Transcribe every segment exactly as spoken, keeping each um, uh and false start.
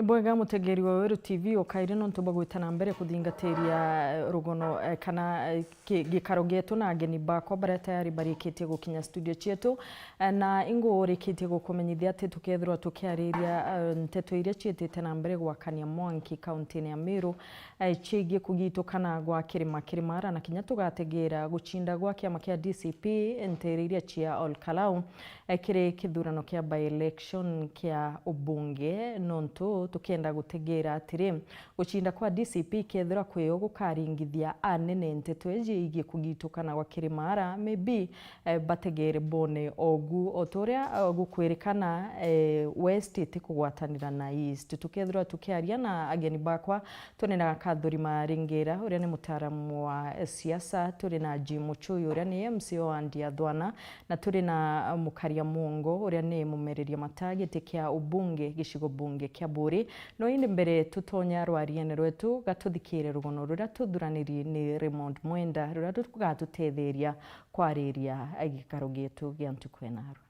Bwega mutegeri wa Weru T V, ukaire nontu bwa gwita na mbere kuthingatiria, eh, rugono, eh, kana, eh, ki-, gikaro gietu na ageni bakwa baria tayari barikitie gukinya studio cietu. Eh, na ingurikitie gukumenyithia ati tukethirwa tukiariria, eh, nteto iria ciitite na mbere gwakania mwanki kaunti-ini ya Meru, eh, ciigie kugitukana gwa kirima Kirimara, na kinya tugategeera gucinda gwa kiama kia D C P nteere iria cia Ol Kalou, eh, kiri kithurano kia by-election kia ubunge, nontu tukienda gutegeera atiri, gucinda kwa D C P kethirwa kwio gukaringithia anene nteto iji igie kugitukana gwa Kirimara, maybe, eh, bategeere bone ogu, o ta uria, eh, gukwirikana, eh, West itikugwatanira na East. Tukethirwa tukiaria na ageni bakwa, turi na Kathuri Maringira, uria ni mutaaramu wa siasa, turi na Jim Muchui, uria ni M C A wa Ndia Thwana, na turi na Mukaria Mwongo, uria ni mumereria mata giti kia ubunge gicigo bunge kia Buuri. No indi mbere tutonya rwariene rwetu, gatuthikiire rugono ruria tuthuranirie ni Raymond Mwenda, ruria rugatutetheria kwariria gikaro gietu gia ntuku ya narua.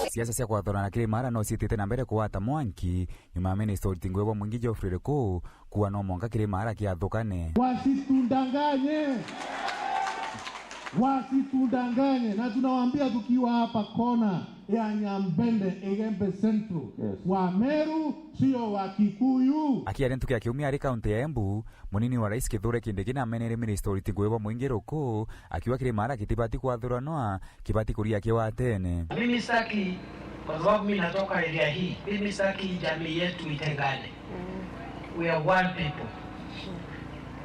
Siasa cia kwathurana Kirimara no ciitite na mbere kugwata mwanki nyuma ya minista uriti ngugi bwa mwingi Geoffrey Ruku kuuga no mwanka Kirimara kiathukane. Wasitudanganye. Wasitudanganye. Na tunawaambia tukiwa hapa kona ya Nyambende, Igembe Central. Yes. Wa Meru, sio wa Kikuyu. Akiaria ntuku ya kiumia ari kaunti ya Embu, munini wa rais Kithure Kindiki nameneire minista uriti ngugi bwa mwingi Ruku, akiuga Kirimara kitibati kwathuranwa, kibati kuria kiwatene. Mimi sitaki, kwa sababu mimi natoka area hii, mimi sitaki jamii yetu itengane. We are one people.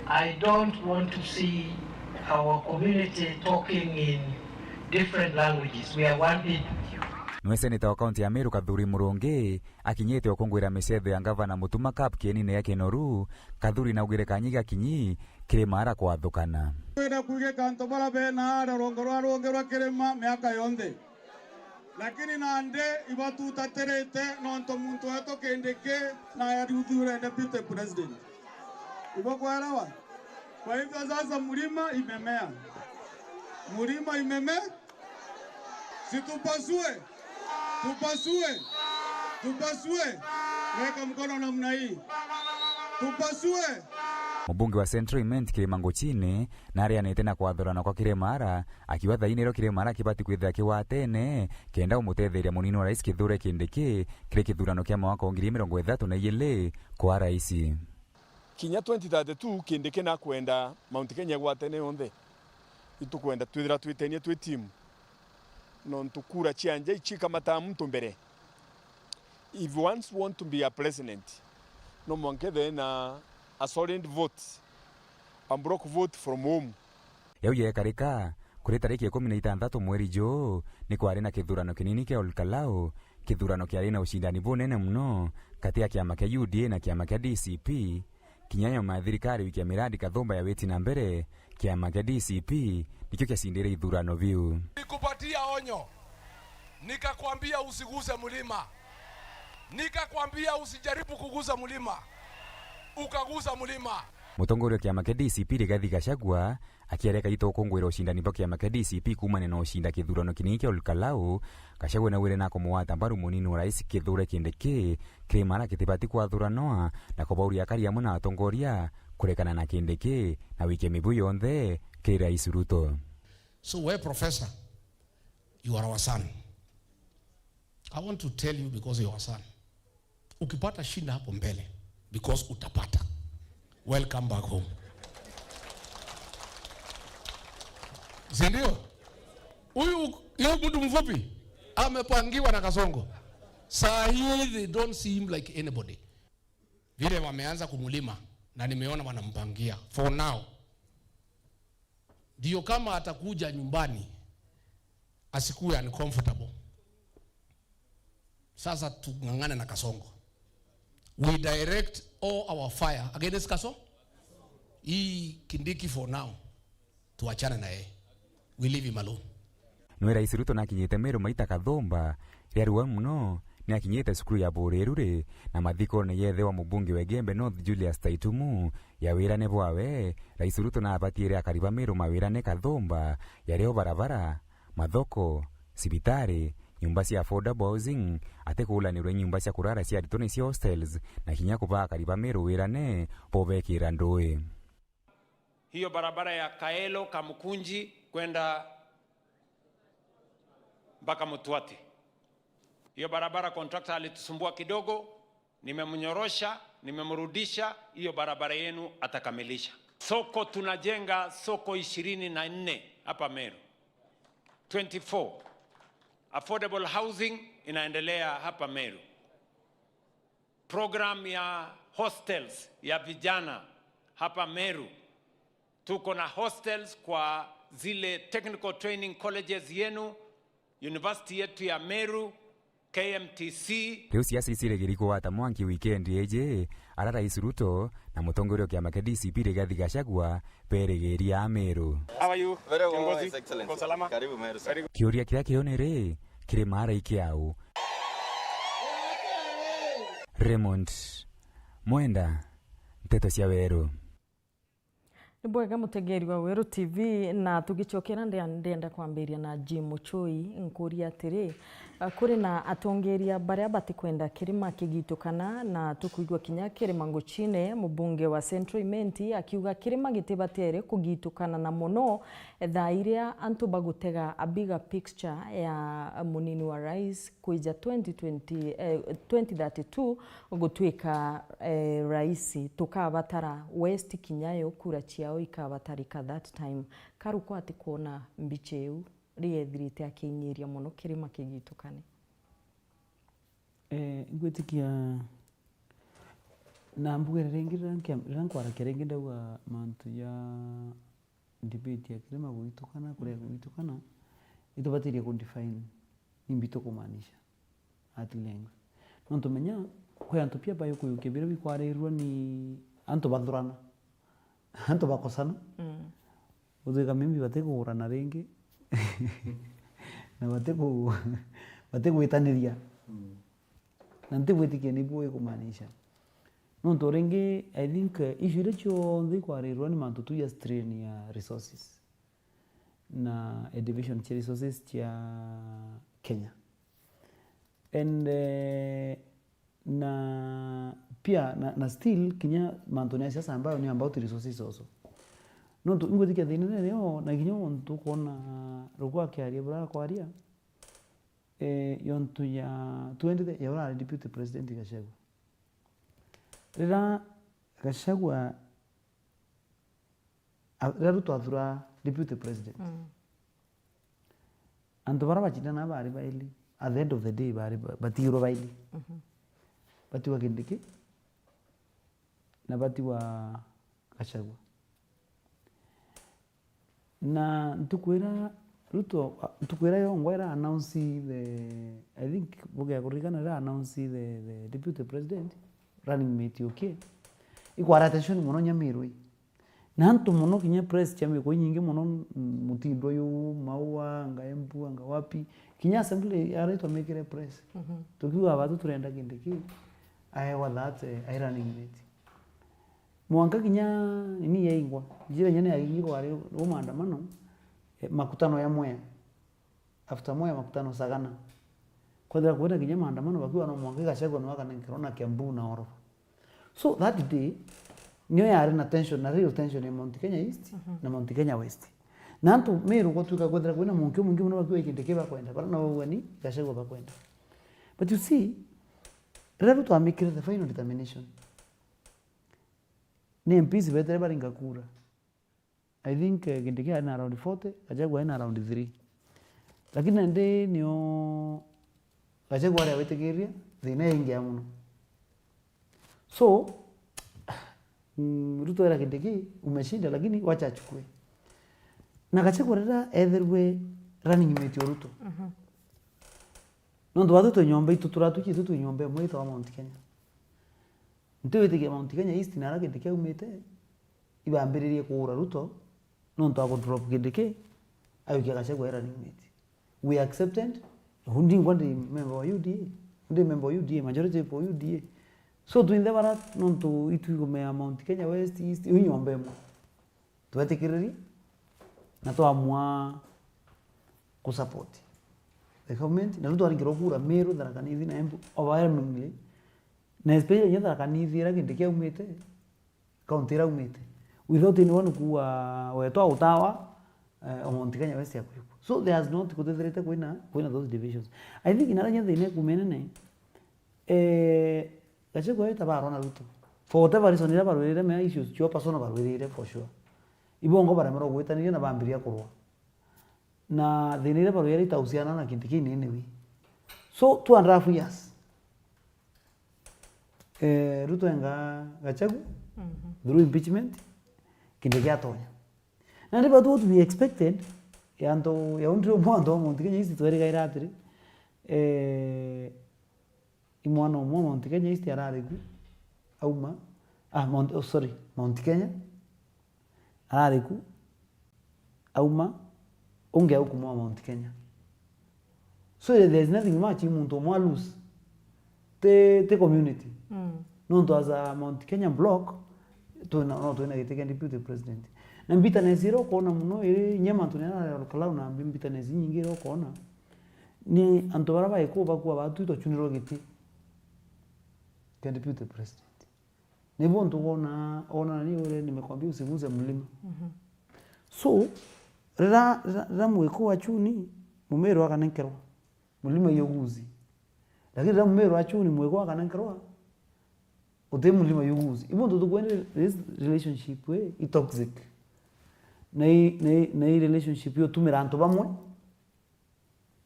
I don't want to see our community talking in different languages. We are one people. Niwe seneta wa kaunti ya Meru Kathuri Murungi akinyite o kungwira micetho ya ngavana Mutuma Cup kienine ya Kinoru, Kathuri naugire kanyi gakinyi Kirimara kwathukana. Twenda kuigika antu bara bena aria rwongo rwa rungi rwa kirima miaka yonthe. Lakini nandi ibatutatiriite nontu muntu wetu Kindiki na ya ruthure deputy president. Ibo kwelewa? Kwa hivyo sasa mlima imemea. Mlima imeme-, si tupasue. Tupasue. Tupasue. Weka mkono namna hii. Tupasue. Mubunge wa Central Imenti Kirima Nguchini narianite na kwathurana kwa Kirimara, akiuga thaini rio Kirimara kibati kwithira kiwatene kenda umutetheria munini wa rais Kithure Kindiki kiri kithurano kia mwaka wa ngiri igiri mirongo ithatu na igiri kwa rais. Kinya twenty thirty-two Kindiki nakwenda Mount Kenya igwatene yonthe, itukwenda twithira twitenie twi timu, nontu kura cia nja iciikamataa muntu mbere. If you once want to be a president, no mwanka ethire na a solid vote, a block vote from home. Yau yekarika, kuri tariki ikumi na itantatu mweri juu, ni kwari na kithurano kinini kia Olkalau, kithurano kiari na ucindani bunene muno kati ya kiama kia U D A na kiama kia D C P. Kinya nyuma ya thirikari gwikia miradi kathumba ya witi na mbere, kiama kia D C P nikio kiacindire ithurano biu. Nikupatia onyo, nikakwambia usiguse mlima, nikakwambia usijaribu kugusa mlima, ukagusa mlima. Mutongoria wa kiama kia D C P Rigathi Gachagua akiaria kaito gukungwira ucindani bwa kiama kia D C P kuumania na ucinda kithurano kinini kia Olkalau, Gachagua naugire na kumugwata mbaru munini wa rais Kithure Kindiki, Kirimara kitibati kwathuranwa na kubauria akari amwe na atongoria kurekana na Kindiki na wikia mibu yonthe kiri Rais Ruto. So we, Professor, you are our son. I want to tell you because you are our son. Ukipata shida hapo mbele, because utapata. Welcome back home. Si ndio? Huyu, huyu mtu mfupi amepangiwa na Kasongo. Saa hii they don't see him like anybody. Vile wameanza kumulima, na nimeona wanampangia for now. Ndio kama atakuja nyumbani, asikuwe uncomfortable. Sasa tung'ang'ane na Kasongo. We direct all our fire against Kaso-, hii Kindiki for now. Tuachane na yeye. We leave him alone. Niwe Rais Ruto nakinyite Meru maita kathumba, riarua muno, niakinyite cukuru ya Buriruri na mathikone ya ithe wa mubunge wa Igembe North Julius Taitumu. Ya wirane bwawe, Rais Ruto naabatiire akari ba Meru mawirane kathumba, yario barabara, mathoko, cibitari, Nyumba cia affordable housing, atikuulanirwe nyumba cia kurara cia aritwa nicio hostels, na kinya kubaa akari ba Meru wirane bobekira ndui. Hiyo barabara ya Kaelo, Kamukunji kwenda mpaka Mtwati. Hiyo barabara contractor alitusumbua kidogo, nimemnyorosha, nimemrudisha, hiyo barabara yenu atakamilisha. Soko, tunajenga soko ishirini na nne hapa Meru. Twenty-four. Affordable housing inaendelea hapa Meru. Program ya hostels ya vijana hapa Meru. Tuko na hostels kwa zile technical training colleges yenu, university yetu ya Meru, K M T C. Riu siasa icirigiri kugwata mwanki wikendi iji, ara Rais Ruto na mutongoria wa kiama kia D C P Rigathi Gachagua berigiria Ameru. How are you? Very well, Kiongozi? His Excellency. Uko salama? Karibu Meru, sir. Karibu. Kiuria kiria kiu ni ri, kiri maara ikiau? Raymond Mwenda, Nteto cia Weru. Ni bwega, mutegeri wa Weru T V, na tugicokera, ndia-, ndienda kwambiria na Jim Muchoi, nkuria atiri, a, kuri na atongeria baria batikwenda kirima kigitukana, na tukwigua kinya kiri Manguchine, mubunge wa Central Imenti, akiuga kirima gitibatere kugitukana, na mono thaa iria antu bagutega a bigger picture ya munini wa rais kwija twenty twenty, eh, twenty thirty-two, gutwika, eh, rais, tukabatara West kinya yo kura ciao ikabatarika that time. Karuku atikwona mbicha iu riethirite akiinyiria mono kirima kigitukane? Eh, ngwitikia na mbugere ringi riria nkia-, riria nkwarakia ringi ndauga mantu ja debate ya kirima gugitukana, kuria gugitukana, itubatirie ku define nimbi tukumaanisha at length. Nontu menya, kwi antu pia bayukuyukia biria bikwarirua ni antu bathurana, antu bakosana, mm, gutwika maybe batikugurana ringi, na batiku-, batigwitaniria. Mm. Na ntigwitikia nibu ikumaanisha. Nontu ringi, I think, eh, issue iria cionthe ikwarirua ni mantu tu ya strain ya resources na, eh, division cia resources cia Kenya. And, eh, na pia, na, na still kinya mantu ya siasa ambayo ni about resources also. Nontu ingwitikia thina ni rio, na kinya untu ukwona Ruku akiaria buria akwaria, eh, yontu ya twenty ya urari deputy president Gachagua. Riria Gachagua, a-, riria Ruto athura deputy president, mm, antu baria bacindana bari baili, at the end of the day bari ba-, batigirwe baili. Mhm. Batigwa Kindiki na batigwa Gachagua. Na ntuku iria Ruto, ntuku iria yongwa ira announce the, I think, bugia kuririkana, ira announce the, the deputy president, running mate ukie, ikwara attention mono Nyamiru ii. Na antu mono, kinya press cia miko inyingi mono, Mutindwa yu, Maua, anga Embu, anga wapi, kinya assembly aritwa mekire press. Mhm. Tukiuga batu turenda Kindiki aewa that, eh, ai running mate. Mwanka kinya nini yaingwa, njira inya ni yaingi kwari u maandamano, eh, makutano ya Mwea. After Mwea makutano Sagana. Kwethira kwina kinya maandamano bakiuga no mwanka Gachagua no akanenkerwa na Kiambu na Oro. So that day, niyo yari na tension, na real tension ya Mount Kenya East, mhm, na Mount Kenya West. Na antu Meru gwatuika kwethira kwina munkio mwingi mono bakiuga Kindiki bakwenda, bara na ugani Gachagua bakwenda. But you see, riria Ruto amikire the final determination, ni M Ps betere baringa kura. I think, eh, Kindiki ari na around forty, Gachagua ari na around three. Lakini nandi nio Gachagua aria witikiria thina ingi ya mono. So, mm, Ruto era Kindiki, "Umeshinda, lakini wacha achukue." Na Gachagua riria ethirwe running mate o Ruto. Mhm. Nontu batwi twi nyomba itu, turatuki itu twi nyomba imwe itwa Mount Kenya. Ntiwitikia Mount Kenya East na aria Kindiki aumite, ibambiririe kuura Ruto, nontu wa kudrop Kindiki, ajukia Gachagua e running mate. We accepted, ndingwa ndi member wa U D A, ndi member wa U D A, majority ipo U D A. So twinthe bara, nontu itwigumea Mount Kenya West, East, iu nyomba imwe. Twetikiririe, na twamua kusupport. the government, na riu twaringirwa kura Meru, Tharaka Nithi na Embu overwhelmingly, na especially inya Tharaka Nithi iria Kindiki aumite, county iria aumite, without anyone kuua wetwa utawa, eh, o Mount Kenya West ya kwikwa. So there has not, kutithirite kwina, kwina those divisions. I think inara inya thina ikume nene, eh, Gachagua eta barwa na Ruto. For whatever reason iria barwirire, mea issues cio personal barwirire for sure. Ibongo baremerwa gwitaniria na bambiria kurwa. Na thina iria barwirire itausiana na Kindiki in any way. So two and a half years, eh, Ruto enga Gachagua, mhm, through impeachment, Kindiki atonya. Na ni but what we expected, ya antu, ya undi umwe antu a Mount Kenya East twerigaira atiri, eh, i mwana umwe wa Mount Kenya East arari ku, auma, ah, Mount, oh, sorry, Mount Kenya, arari ku, auma, ungi aukuma wa Mount Kenya. So there is nothing much muntu umwe a lose. Ti, ti community. Mm. Nontu as a Mount Kenya block, twina, no twina giti kia deputy president. Na bitterness iria ukona muno iri, inya mantu nena Kalau na mbi-, bitterness inyingi iria ukona, ni antu baria baiku bakua batu itwachunirwa giti kia deputy president. Nibo ntu wona, wona ni ure nimekwambia usiguse mlima. Mhm. So, rira, rira, rira mwiko wa chuni, mumeru akanenkerwa, mlima yuguzi. Lakini rira mumeru wa chuni, mwiko akanenkerwa, uti mlima yuguzi. Ibo ntu tukwenda this relationship we, i toxic. Na i, na i, na i relationship yo tumira antu bamwe,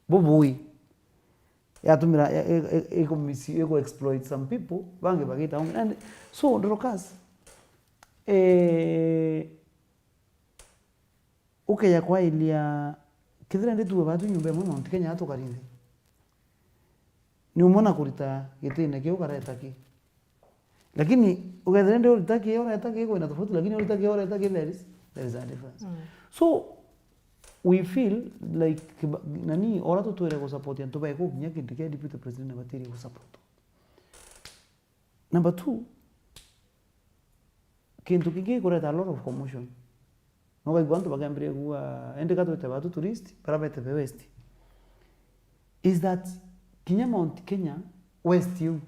bubui. Yatumira, ya, ya, ya, iku mis-, iku exploit some people, bangi bagita ungi. And so, Dorcas, eh, ukeja kwailia, kethira ndi tuwe batu nyumba imwe Mount Kenya atukari nthi. Ni umwe na kurita gitine kiu kareta ki. Lakini ukethira ndi urita ki, ureta ki, kwina tofauti, lakini urita ki, ureta ki, there is, there is a difference. Mm. So, we feel like kiba-, nani, ora tutwire gusupport antu bae kukinya kintu kia deputy president na batiri gusupport. Number two, kintu kingi gikureta a lot of commotion. Nokaigua antu bakiambiria kuuga, indi ka twite batu tourist, bara bete be West. Is that kinya Mount Kenya West iu,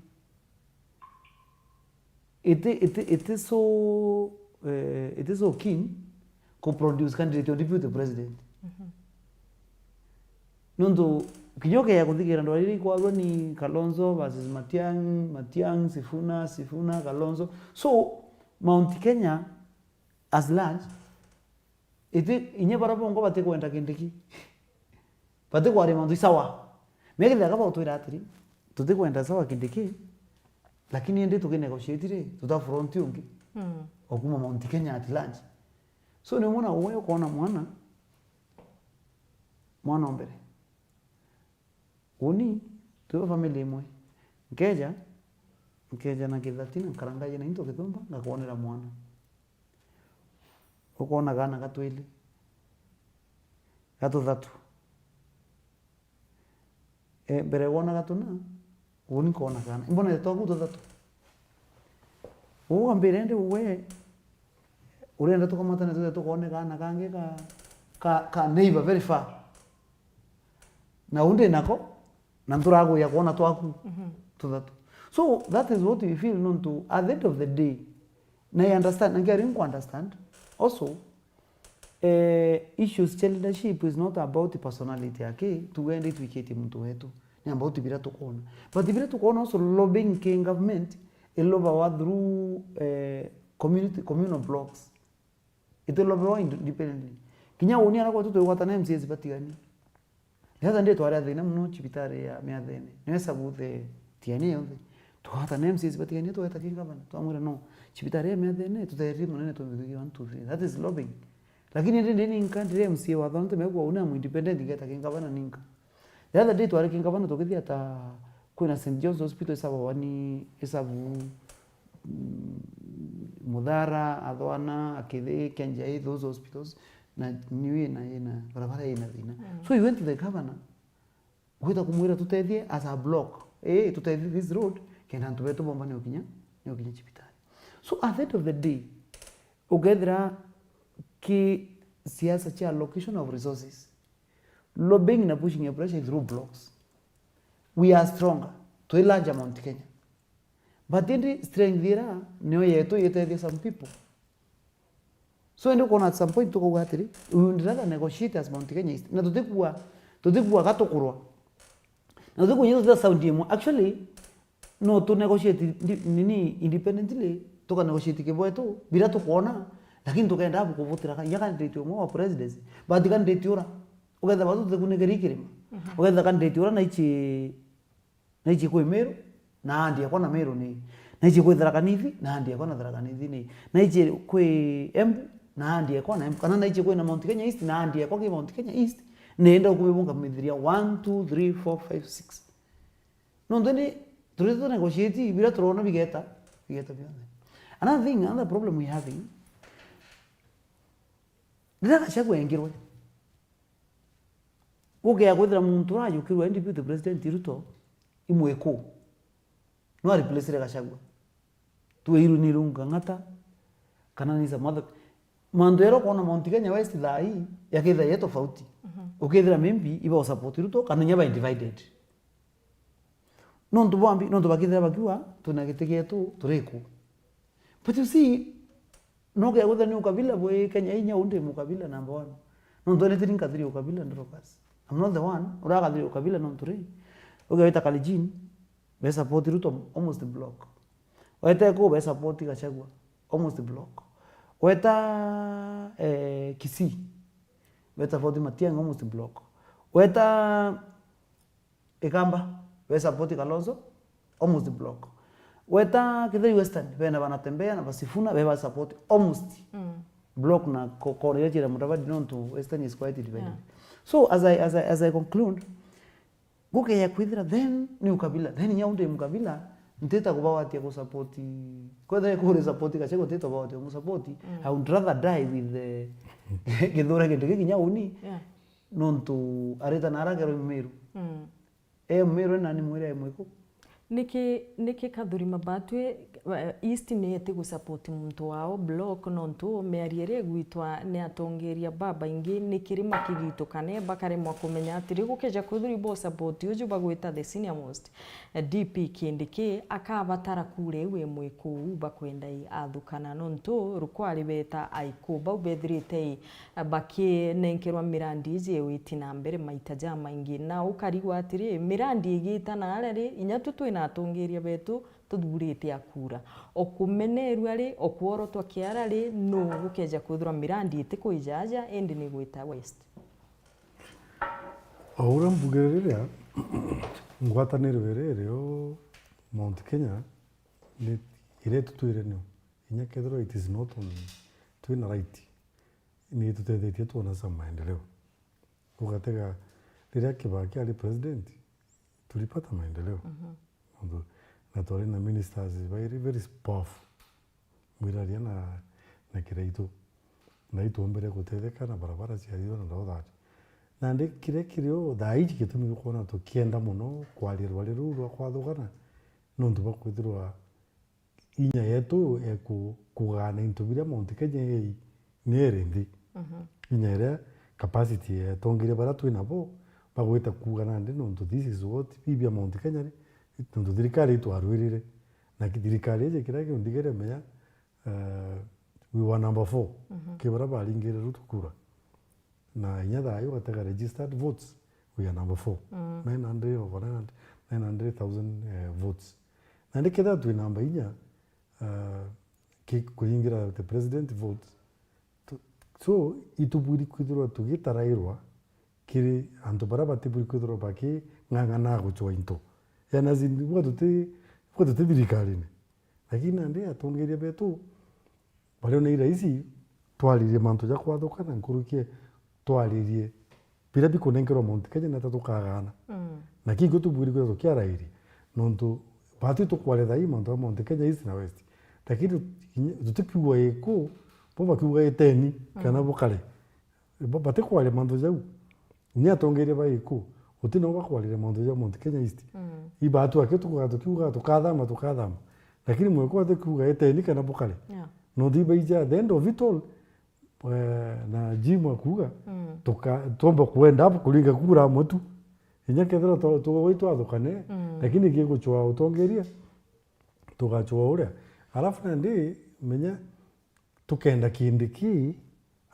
iti, iti, iti so, eh, iti so keen ku produce candidate o deputy president. Mhm. Nontu kinya ukeya kuthigira ndwari iria ikwarua ni Kalonzo versus Matiang'i, Matiang'i, Sifuna, Sifuna, Kalonzo. So, Mount Kenya as large, iti, inya bara bongo batikwenda Kindiki. Batikwaria mantu isawa. Mekithira ka bautwira atiri, tutikwenda sawa Kindiki, lakini indi tukinegotiate ri, tuta front ungi. Mm. Okuma Mount Kenya at large. So, ni mwana uwe ukona mwana, mwana o mbere. Uni, twi family imwe. Nkeja, nkeja na kithati na nkarangaja na into kithumba, ngakwonera mwana. Ukona kana gatwili, gatuthatu. E, mbere wona gatuna, uni nkona kana. Imbonete twaku tuthatu. Uu ambire ndi we, urenda tukamatane tuthe tukone kana kangi ka, ka, ka neighbor very far. Na uu ndi nako, na nturaguya kwona twaku, mhm, tuthatu. So that is what we feel, nontu at the end of the day, na I understand, na nkiari nku understand, also, eh, issues cia leadership is not about personality yake, tuge ndi twikitie muntu wetu, ni about bira tukona. But bira tukona also lobbying ki government, ilobawa through, eh, community, communal blocks. Itilobewa ind-, independently. Kinya uni ara kwetu twigwatana M C As batigani. The other day twari a thina muno cibitari ya Miathene. Niwe sabu the T N A yonthe. Twigwatana M C As batigani, tweta ki ngavana. Twamwira, "No, cibitari ya Miathene, tutetherie munene tumbithukie one, two, three." That is lobbying. Lakini ndi, ndi ninka, ndiri M C A wa Thornton, mekwa uni am independent, ngeta ki ngavana ninka. The other day twari ki ngavana tukithia ta kwina Saint John's Hospital isabawa ni, isabu, mm, Muthara, Athwana, Akithi, Kenjai, those hospitals, na niu ina, ina barabara ina thina. Mm. So we went to the governor, gwita kumwira tutethie as a block. Eh, tutethie this road, kenda antu betu bomba ni ukinya, ni ukinya cibitari. So at the end of the day, ukethira ki siasa cia allocation of resources, Lobbying na pushing a pressure through blogs. We are stronger. Twi larger Mount Kenya. But indi strength ira nio yetu itethia some people. So indi ukona at some point tukauga atiri, we would rather negotiate as Mount Kenya East. Na tutikuwa, tutikuwa gatukurwa. Na tutikuwa tuteta sound imwe. Actually, no tu negotiate ndi-, nini independently, tuka negotiate kibwetu, bila tukona, lakini tukenda abu kuvutira ka-, inya candidate umwe wa presidency. But candidate ura, uketha batu tukunigiri kirima. Mhm. Uketha candidate ura na ichi Naiji kwi Meru, na andi ekwa na Meru ni. Naiji kwi Tharaka Nithi, na andi ekwa na Tharaka Nithi ni. Naiji kwi Embu, na andi ekwa na Embu. Kana naiji kwi na Mount Kenya East, na andi ekwa ki Mount Kenya East. Nenda ukubibunga mithiria one, two, three, four, five, six. Nontu ni turite tu negotiate, bira turona bigeta, bigeta bionthe. Another thing, another problem we having, riria Gachagua engirwe, Gukea kwithira muntu ura ajukirwe ni deputy president Ruto, i Mwiku. No a replace Gachagua. Tuwe iru ni Irungu Kang'ata, kana ni Samantha. Mantu yero kwona Mount Kenya West thaa ii, yakethira ye tofauti. Mhm. Ukethira maybe iba u support Ruto, kana inya ba divided. Nontu bwambi, nontu bakithira bakiuga, twina giti gietu, turiku. But you see, no kea kwithira ni ukabila bwi Kenya inya undi mukabila number one. Nontu ni tiri nkathiri ukabila ndorokas. I'm not the one. Urakathiri ukabila nontu ri. Uge wita Kalijin, be support Ruto almost block. Wete ku be support Gachagua, almost block. Weta, eh, Kisii, be support Matiang'i, almost block. Weta Ikamba, be support Kalonzo, almost block. Weta Kithure Western, bena banatembea na basifuna, be ba support almost Mm. block na ko-, kona iria ciira Mudavadi nontu Western is quite divided. Yeah. So as I, as I, as I conclude, gukeya kwithira then ni ukabila, then inya undi mukabila, ntita kubawatia ku support, kwethira kuri support Gachagua ntita kubawatia ku support. Mm. I would rather die with the Kithure Kindiki kinya uni. Yeah. Nontu arita na ara kero Meru. Mm. E Meru nani mwire e Mwiku? Niki, niki Kathuri Mabatwi, eh, East ni eti gu support muntu wao block nontu miario iria igwitwa ni atongeria babaingi ni kirima kigitukane bakaremwa kumenya atiri gukeja kwithirwa ibo support uju bagwita the senior most, eh, D P Kindiki akabatara kura iu e Mwiku uu bakwenda i athukana nontu rukwari beta aiku bau bethirite i bakinenkerwa mirandi iji witi na mbere maita jamaingi. Na ukarigwa atiri, mirandi igita na aria ri, inya tu twina atongeria betu tuthurite a kura. O kumenerua ri, o kworotwa kiara ri, nu gukeja kwithirwa mirandi itikwija aja, indi ni gwita west? O uria mbugire riria, ngwataniro iria irio Mount Kenya, ni iria itutwire nio, inya kethirwa it is not on, twina right, ni itutethetie twona some maendeleo. Ugatega riria Kibaki ari president, tulipata maendeleo. Mhm. Nontu, na twari na ministers very, very powerful. Mwiraria na, na Kiraitu. Na itwombere gutetheka na barabara ciathithwa na ndoo thatu. Nandi kiria kirio thaa iji gitumi ukwona tukienda mono kwaria rwari ruu rwa kwathugana, nontu bwa kwithirwa inya yetu ya ku-, kugaana into biria Mount Kenya ii ni iri nthi. Mhm. Inya iria capacity ya atongeria baria twi nabo bagwita kuuga nandi nontu this is what, bibi bia Mount Kenya ri, nontu thirikari itwarwirire. Na ki-, thirikari iji kiria kiundigiria menya, eh, we were number four. Mhm. Ki baria baringire Ruto kura. Na inya thaa ii ugatega registered votes, we are number four. Mm. Nine hundred, over nine hundred, nine hundred thousand, eh, votes. Nandi kethira twi namba inya, eh, ki-, kuringira the president vote, tu-, so, itubwiri kwithirwa tugitarairwa kiri antu baria batibwiri kwithirwa baking'ang'ana gucwa into. Yani, as in, bwa tuti, bwa tuti thirikarine. Lakini nandi atongeria betu, bario ni raisi twaririe mantu ja kwathukana nkuruki twaririe biria bikunenkerwa Mount Kenya na ta tukagana. Mm. Na kikio tubwiri kwithirwa tukiarairia. Nontu batwi tukwaria thaa ii mantu ja Mount Kenya East na West. Lakini tutikiuga iku, bo bakiuga iteni kana Mm. bukare. Ba-, batikwaria mantu jau. Ni atongeria ba iku, uti nao bakwarire mantu ja Mount Kenya East. Mm. Ibatu akio tukuga tukiuga tukathama, tukathama. Lakini mwekwa atikiuga eteni kana bukare. Yeah. Nontu ibaija, at the end of it all, eh, na Jim akuuga, mm, tuka-, twomba kwenda hapo kuringa kura amwe tu. Inya kethira to-, to-, twathukane, mm, lakini gigucwaa utongeria, tugacwaa uria. Alafu nandi, menya, tukenda Kindiki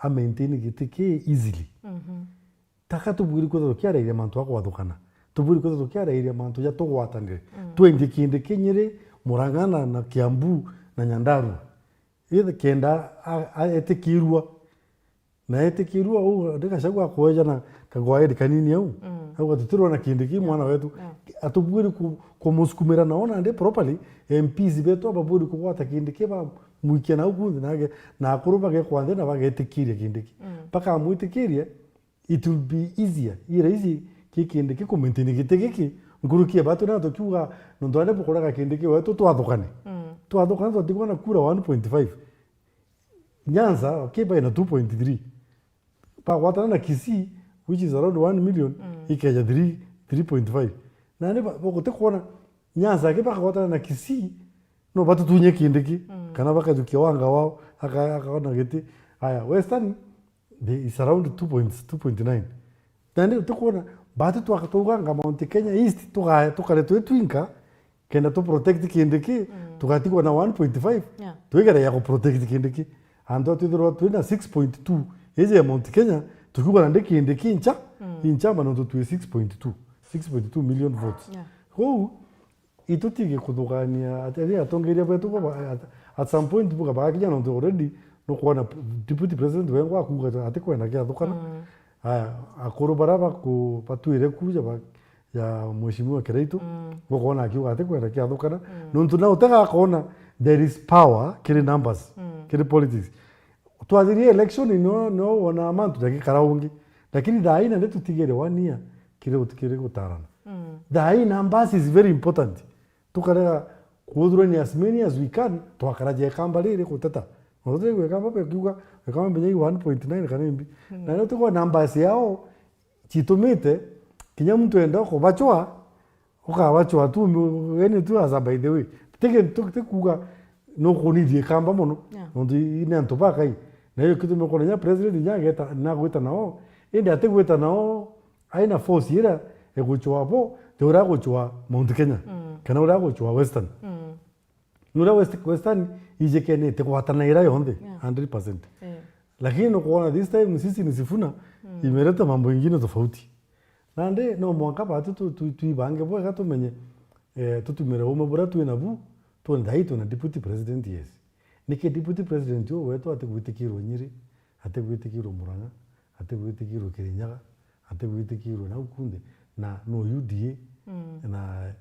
a maintain giti ki easily. Mhm. Taka tubwiri kwithirwa tukiarairia mantu a kwathukana. Tubwiri kwithirwa tukiarairia mantu ja tugwatanire. Mm. Twendie Kindiki Nyeri, Murang'a na, na Kiambu na Nyandarua. Ithe kenda a-, a-, etikirua. Na etikirua uu, ndi Gachagua akweja na kagwairi kanini au. Mm. Auga, "Tutirona Kindiki, yeah, mwana wetu." Yeah. Atubwiri ku-, kumusukumira nao nandi properly, M Ps betu ababwiri kugwata Kindiki, bamwikia nau kunthe, nage, na akuru bagekwa nthi na bagetikiria Kindiki. Mm. Bakamwitikiria, it will be easier, i rahisi ki Kindiki kumaintain giti giki, nkuruki ya batu na tukiuga, nontu andi bukuraga Kindiki wetu twathukane. Mm. Twathukane twatigwa na kura one point five. Nyanza, okay, baina two point three. Bagwatana na Kisii, which is around one million, mm, ikeja three, three point five. Nandi ba-, ba-, gutikwona Nyanza aki bakagwatana na Kisii, no batutunye Kindiki, mm, kana bakajukia Wanga wao, aka-, akaona giti. Aya, Western, they, is around two point, two point nine. Nandi utikwona, batu twaka-, twauganga Mount Kenya East, tuka-, tukare twi twinka, kenda tu protect Kindiki, mm, tugatigwa na one point five, yeah, twigere ya ku protect Kindiki. Antu twithirwa twina six point two, iji ya Mount Kenya, tukiuga nandi Kindiki ncha, mm, incha, ma nontu twi six point two, six point two million votes. Yeah. Kwou, itutige kuthukania, ati, ati atongeria betu baba, at, at some point buga bakinya nontu already nukwona deputy president wengwa akuga ati kwenda kiathukana. Mm. Aya, akuru bara baku-, batwire kuja ba-, ya Mheshimiwa Kiraitu, mm, ukoona akiuga ati kwenda kiathukana. Mm. Nontu na utega akoona there is power kiri numbers, mm, kiri politics. Twathirie election, no, no wona mantu jakikara ungi. Lakini thaa ii nandi tutigere one year kiri utikiri gutarana. Mm. Thaa ii numbers is very important. Tukarega kuthurania as many as we can, twakara ja Ikamba riri guteta. Na tutiri gwikamba bekiuga, Ikamba menya i one point nine kana imbi. Mm. Na rio tigwa numbers yao, citumite kinya muntu enda kubacwa, ukabacwa tu, yani tu as a by the way. Tiki, tu-, tikuga nukunithia Ikamba mono, yeah, nontu i-, i ni antu bakai. Na iyo gitumi ukona inya president inya ageta, nagwita nao, indi atigwita nao aina force ira igucwa bo, ti uria agucwa Mount Kenya, mm, kana uria agucwa Western. Mm. Nuria West-, Western ijikenete gwatana ira yonthe, yeah, hundred percent. Eh. Lakini nukwona this time sisi ni Sifuna, mm, imeleta mambo ingine tofauti. Nandi no mwanka batu tu-, tu-, twibange bwega tumenye, eh, tutumire ume buria twi nabu, twone thai twina deputy president, yes. Niki deputy president uu wetu atigwitikirwa Nyeri, atigwitikirwa Murang'a, atigwitikirwa Kirinyaga, atigwitikirwa nau kunthe, na no U D A, mm, na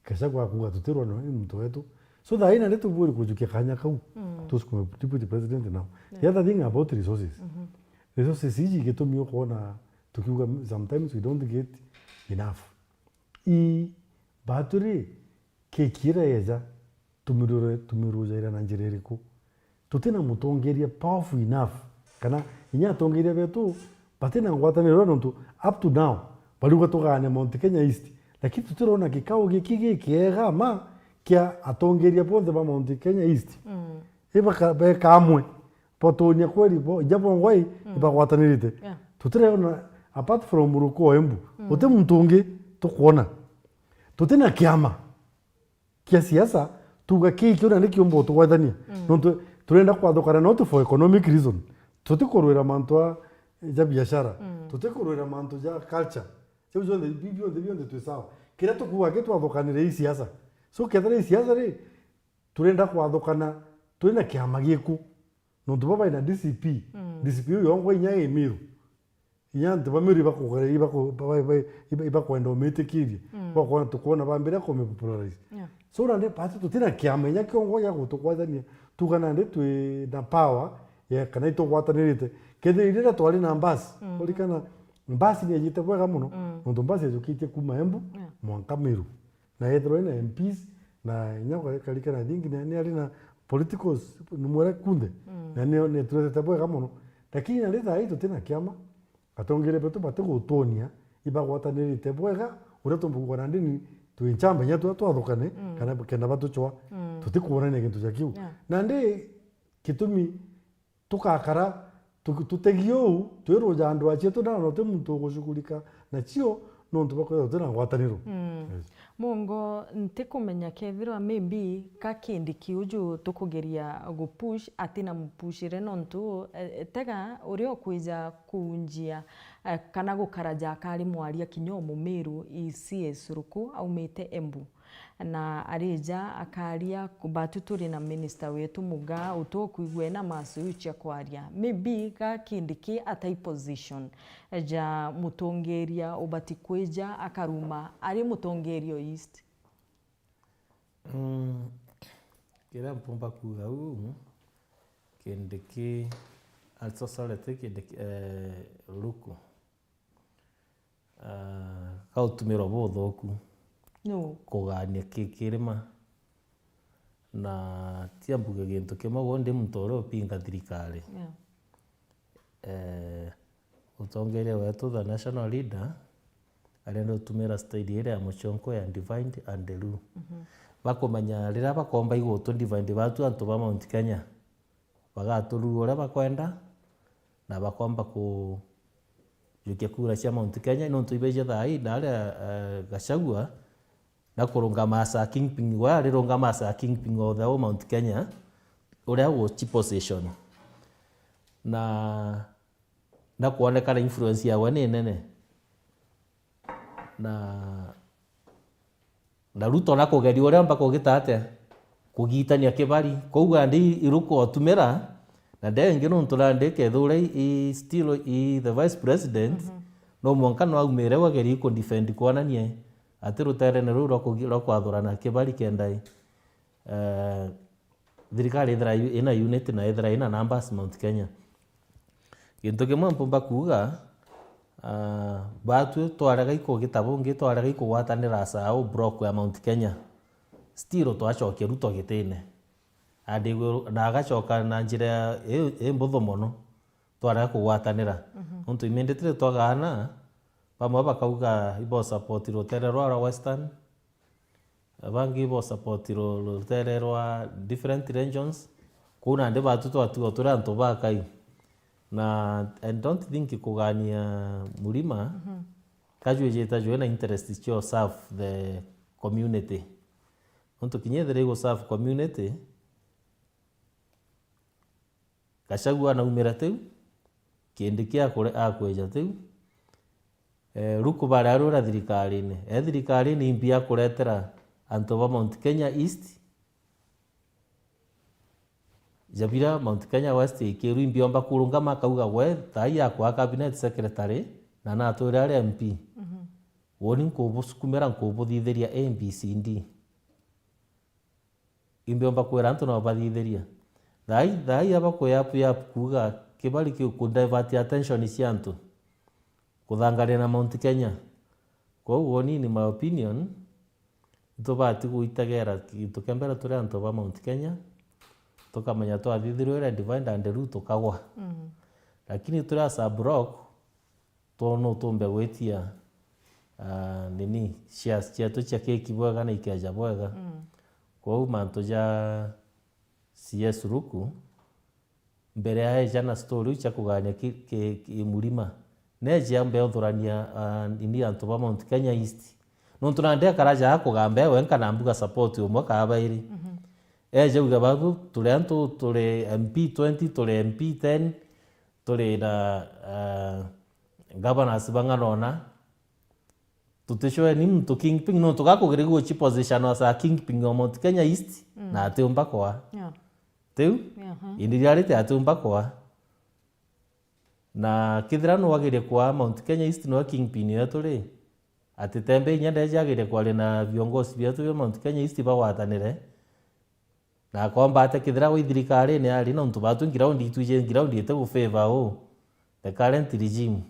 Gachagua akuga tutirwa no muntu wetu. So thaa ii nandi tubwiri kujukia kanya kau, mm, tusukume deputy president now. Yeah. The other thing about resources. Mhm. Resources iji gitumi ukoona tukiuga sometimes we don't get enough. I baturi keki ira yeja, tumirure-, tumirujaira na njira iriku? Tutina mutongeria powerful enough, kana inya atongeria betu batina ngwataniro, nontu up to now bariuga tugaane Mount Kenya East, lakini tutirona gikao giki gikiega ma kia atongeria bonthe ba Mount Kenya East. Mm. Ibaka-, beka amwe, batonya kweri bo, inya bongwa i, mm, ibagwatanirite. Yeah. Tutirona, apart from Muruko wa Embu, mm, guti muntu ungi tukwona. Tutina kiama kia siasa, tuga kii kio nandi kiumba utugwatania. Mm. Nontu turenda kwathukana not for economic reason. Tutikurwira mantu a, ja biashara. Mm. Tutikurwira mantu ja culture. Jau jonthe, bi-, bionthe, bionthe twi sawa. Kiria tukuuga ki twathukanire i siasa. So, kethira i siasa ri, turenda kwathukana, turi na kiama giku. Nontu baba ina D C P. Mm. D C P iu yongwa inya i Miru. Inya antu ba Miru ibaku-, ibaku-, ba-, ba-, iba-, ibakwenda umitikiria. Mm. Bakona tukwona bambira kumipopularize. Yeah. So nandi pati tutina kiama inya kiongwa gia gutukwatania. Tuga nandi twi na power ya kana itugwatanirite. Kethira iria twari na mbasi. Mm. Urikana mbasi ni ejite bwega muno. Mm. Nontu mbasi yajukitie kuma Embu, yeah, mwanka Miru. Na yethirwa ina M Ps, na inya ukarikana, I think ni, ni ari na politicals, ni mwere kunthe. Mm. Na ni, ni turetete bwega muno. Lakini nandi thaa ii tutina kiama, atongeria betu batigutuonia, ibagwatanirite bwega, uria tumba kugwa nandi ni twi nchamba inya twa-, twathukane, mm, kana kenda batucwa, mm, tutikuonania gintu ja kiu. Yeah. Nandi gitumi Tukakara tuki-, tutegi uu, twirwa ja andu acietu na no ti muntu ugucugurika nacio, nontu bakwithirwa tutina ngwataniro. Mm. Yes. Mungo, ntikumenya kethirwa maybe ka kindi kiu ju tukugeria gupush, atina mupushire nontu, eh, tega uria ukwija kunjia, eh, kana gukara ja akari mwaria kinya umumiru i C S Ruku aumite Embu. Na arija akaria, batu turi na minister wetu Mugaa, utukwigua ena maso iu cia kwaria. Maybe ga kindi ki atai position ja mutongeria ubati kwija akaruma ari mutongeria o East. Mm, kiria mpumba kuuga uu, kindi ki, ah, so sorry, ti kindi ki, eh, Ruku. Ah, gautumirwa buthuku. Nuu? Kugania ki-, kirima. Na tia mbuge gintu kimwe, gwe ndi muntu uria upinga thirikari. Yeah. Eh, utongeria wetu, the national leader, arenda utumira style iria ya muchonko ya divide and rule. Mhm. Bakumenya riria bakomba igutu divide batu antu ba Mount Kenya, bagatururua uria bakwenda, na bakomba kujukia kura cia Mount Kenya, nontu ibeja thaa ii, na aria, eh, Gachagua, na kurungama as a kingpin, we arirungama as a kingpin of the whole Mount Kenya, uria gu chi position. Na, na kwonekana influence yawe ni nene. Na, na Ruto na kugeria uria amba kugita atia, kugitania kibari. Kwou andi iruku otumira, na ndengi nontu nandi kethura i, i still i the vice president, mhm, no mwanka no aumire agerie ku defend kwonania ati ruterene ruu rwa kugi-, rwa kwathurana kibari kenda i, eh, thirikari ithira yu-, ina unity na ithira ina numbers Mount Kenya. Gintu kimwe mpumba kuuga, ah, batwi twarega ikugita bungi, twarega ikugwatanira as a whole block ya Mount Kenya, still twacokia Ruto gitine. And we-, na agacoka na njira ya, i, imbuthu mono, twarega kugwatanira. Mhm. Nontu iminditire twagaana, bamwe bakauga ibo support rutere rwa, rwa Western, abangi bo support ru-, rutere rwa different regions. Kuu nandi batu twatigwa turi antu bakai. Na I don't think kugania Murima, mhm, kajwijite jwina interest cio serve the community. Nontu kinya ethira igu serve community, Gachagua anaumira tiu, Kindiki akure-, akweja tiu. Eh, Ruku baria arura thirikarine. E thirikarine imbi akuretera antu ba Mount Kenya East, jabira Mount Kenya West ikiru imbi omba kurungama akauga, gwe, thaai akwa cabinet secretary, na natwire ari M P. Mhm. Woni nkubusukumira, nkubuthithiria A B C D. Imbiomba kwira antu no bathithiria. Thaai, thaai aba kwi app, app kuuga kibari kiu ku divert attention cia antu. Kuthangania na Mount Kenya. Kwou woni, in my opinion, itubati guitegera gintu kia mbere turi antu ba Mount Kenya, tukamenya twathithirwe ira divide and rule tukagwa. Mm. Lakini turi as a block, Too no tumbe gwitia, ah, nini, shares cietu cia keki bwega na ikeja bwega. Mm. Kwou mantu ja C S Ruku, mbere ya eja na story iu cia kugania ki, ki, ki Murima, neje ambe othurania, ah, nini antu ba Mount Kenya East. Nontu nandi akara ja kugamba e wenka na mbuga support umwe kaa bairi. Mhm. Eje uga babu, turi antu, turi M P twenty, turi M P ten, turi na, ah, governors bang'ana ona, tuticwe ni muntu kingpin, nontu gakugeria guchiposition as a kingpin o Mount Kenya East, mm, na atiumba kwa. Yeah. Tiu? Yeah, huh. Indi riarite atiumba kwa. Na kethira no agerie kwa Mount Kenya East no kingpin yetu ri, ati tembe inya ndeje agerie kwaria na viongozi bietu bia Mount Kenya East bagwatanire, Na akomba ate kethira wi thirikarine ari, nontu batu ground itwije ground ite gu favor u the current regime.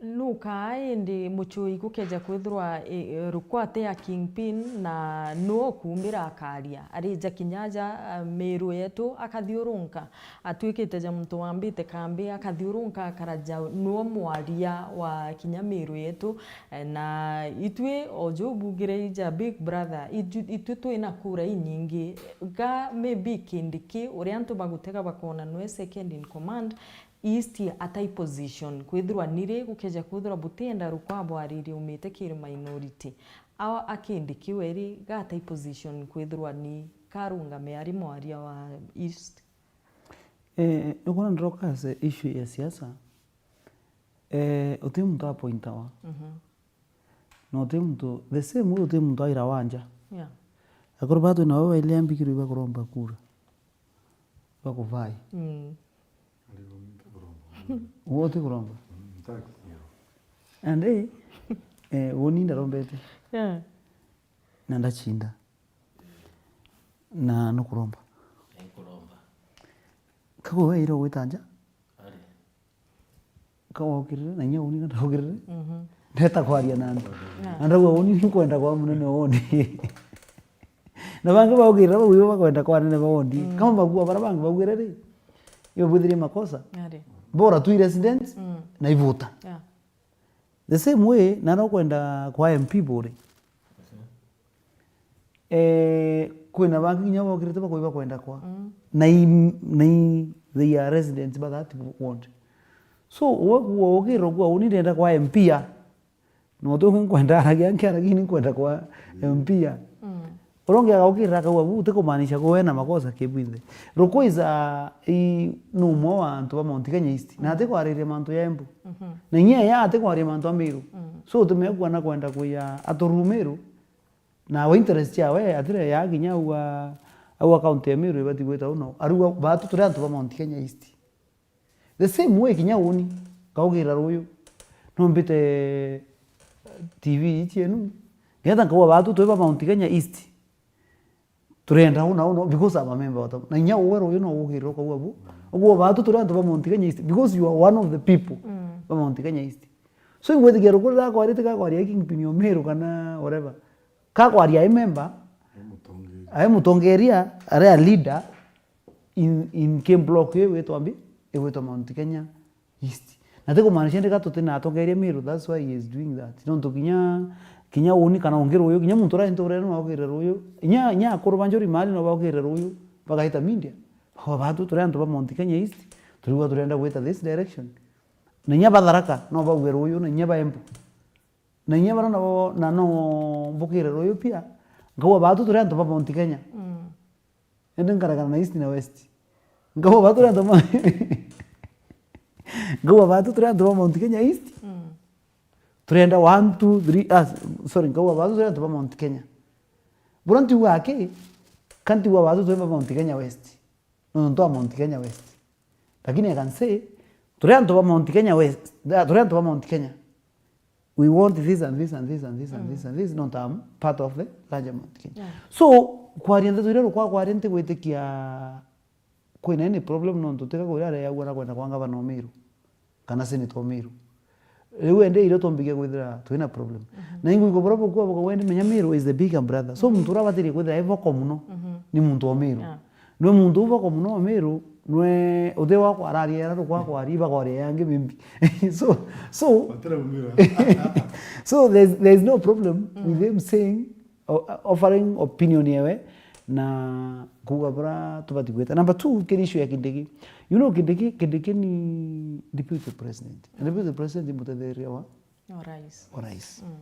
Nukaa indi Muchui gukeja kwithirwa, e, e, rukwate ya kingpin na nuu ukuumbira akaria. Arija kinya aja, a, Miru yetu akathiurunka. Atwikite ja muntu wambite kambi akathiurunka akaraja nuu mwaria wa kinya Miru yetu. E, na itwi o juu bugire ija big brother, itwi, itwi twina kura inyingi. Ga maybe Kindiki, uria antu bagutega bakona nwe second in command, East atai position, kwithirwa niri gukeja kwithirwa butienda rukwabwaririe umite kiri minority. Awa akindi kiweri gatai position kwithirwa ni karungame ari mwaria wa East. Eh, ukona ndroka ase issue ya siasa, eh, uti muntu apointawa. Mhm. Na uti muntu, the same way uti muntu aira wanja. Yeah. Akuru batu nabo baile ambikirwe bakuromba kura. Bakuvai. Mm. Uwe uti kuromba? And, eh, eh, uuni ndarombete. Yeah. Na ndacinda. Na nukuromba. Nkuromba. Kaguo weire ugwita nja? Ari. Ka waukirire, na inya uuni ka ndaukirire. Mhm. Ndeta kwaria na antu. Yeah. Na ndauga uuni ni nkwenda kwa munene uuni. Na bangi baukirira bau ibo bakwenda kwa anene ba wondi. Mm. Kama bagua bara bangi baugire ri, ibo bwithirie makosa. Ari. Bora tu i resident, mm, na ivuta. Yeah. The same way, na no kwenda kwa M P buri. Eh, kwina bangi kinya bokirite bakui bakwenda kwa. Mm. Na i, na i, they are residents ba that ward. So, we kuwa ukirwa kuwa uni ndenda kwa M P a. No tu nkwenda aragia nkiaragia ni nkwenda kwa M P a. Mm. Urongi agaukirira akauga bu utikumaanisha kuwe na makosa kibwinthe. Ruku is a, i, ni umwe wa antu ba Mount Kenya East. Na ati kwariria mantu ya Embu. Mhm. Na inya ya ati kwaria mantu a Meru. Mm. So, tumekua na kwenda kuya aturu Meru. Na wa interest yawe, atire ya kinya au a, au a county ya Meru ibati gwita uno. Arua batu turi antu ba Mount Kenya East. The same way kinya uni, nkaugira ruyu. No mbite T V ici enu. Ngetha nkauga batu turi ba Mount Kenya East. Turenda uno, uno, because I'm a member of the, na inya uwe ruyu no ugirira ukauga bu. Uguo batu turi antu ba Mount Kenya East, because you are one of the people, mm, ba Mount Kenya East. So, igwitikia ruku rira kwaria, tika kwaria kingpin o Meru kana whatever. Ka kwaria ai member, ai mutongeria, ai mutongeria, ari a leader in, in K block iu igwitwa mbi, igwitwa Mount Kenya East. Na ti kumaanisha ndika tuti na atongeria Meru, that's why he is doing that. Nontu kinya, kinya uni kana ungi ruyu, kinya muntu uria nturere no aukirire ruyu. Inya, inya akuru ba Njuri Mali no baukirire ruyu, bagaita media. Ho batu turi antu ba Mount Kenya East, turigwa turenda gwita this direction. Na inya ba Tharaka no bauge ruyu, na inya ba Embu. Na inya bara nabo, na no mbukire ruyu pia, nkauga batu turi antu ba Mount Kenya. Mm. Indi nkaregana na East na West. Nkauga batu turi antu ba, nkauga batu turi antu ba Mount Kenya East. Mm. Turenda one, two, three, ah, sorry, nkauga batu turi antu ba Mount Kenya. Bura ntiuga aki, ka ntiuga batu turi ba Mount Kenya West. Nontu twa Mount Kenya West. Lakini I can say, turi antu ba Mount Kenya West, ah, turi antu ba Mount Kenya. We want this and this and this and this and this and this, nontu I'm part of the larger Mount Kenya. Yeah. So, kwaria ndeto iria rukwa kwaria ntigwitikia kwina any problem nontu tika kuria aria yagua na kwenda kwa ngavana o Meru. Kana Senator o Meru. Riu ende irio twambikia kwithira twina problem. Mhm. Na ingwigua buria bukua bukauga indi menya Meru is the bigger brother. So, muntu uria abatirie kwithira e vocal muno, mhm, ni muntu o Meru. Yeah. Nwe muntu u vocal muno o Meru, nwe uthi wakwa araria era rukwa kwaria, ibakwaria yangi maybe. So, so, batira umira. So there's, there's no problem, mm, with him saying, o-, offering opinion yewe, na kuuga bura tubati gwita. Number two, kiri issue ya Kindiki. You know, Kindiki, Kindiki ni deputy president. Na deputy president ni mutetheria wa, wa rais. Wa rais. Mm.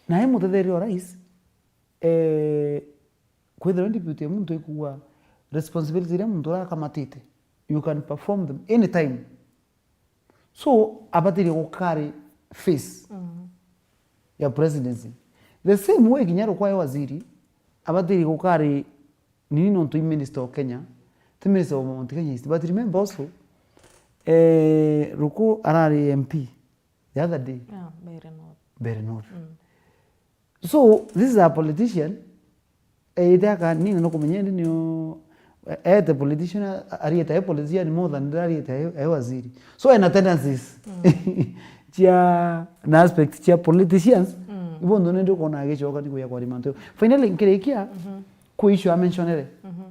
Na e mutetheria wa rais, eh, kwithirwa deputy ya muntu ikuwa responsibility iria muntu uria akamatite, you can perform them anytime. So, abatirie gukari face, mm, ya presidency. The same way kinya rukwa e waziri, abatirie gukari nini nontu i minister o Kenya, ti minister o Mount Kenya East. But remember also, eh, ruku arari M P the other day. Yeah, Mbeere North. Mbeere North. Mm. So, this is a politician, eete akanina no kumenya indi nio, eete politician, a-, ariete e politician more than ariete e, e waziri. So, ena tendencies. Mm. cia, na aspect cia politicians, mm, ibo ndo nende ukona agicoka ni kuya kwaria mantu. Finally, nkirikia, mhm, kwi issue amentionere. Mhm.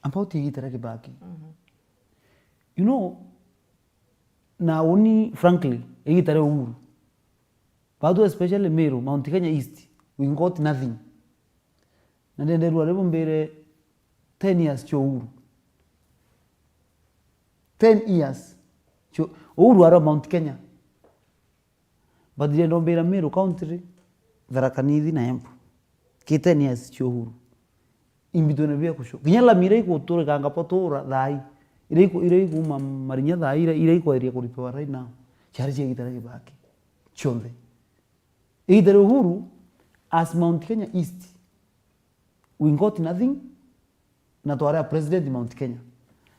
About igita ria Kibaki. Mhm. You know, na uni frankly, igita ria Uhuru. Batu especially Meru, Mount Kenya East, we got nothing. Na ndenderua ribu mbire ten years cia Uhuru. Ten years. Cio, Uhuru ara Mount Kenya. But ndienda umbira Meru County ri, Tharaka Nithi na Embu. Ki ten years cia Uhuru. Imbitwe na bia kusho. Kinya lami iria ikuturikanga potura thaai. Iria iku-, iria ikuma Marinya thaai, iria, iria ikweria kuripiwa right now. Ciari cia igita ria Kibaki. Cionthe. Igita ria Uhuru, as Mount Kenya East, we got nothing, na twari a president Mount Kenya.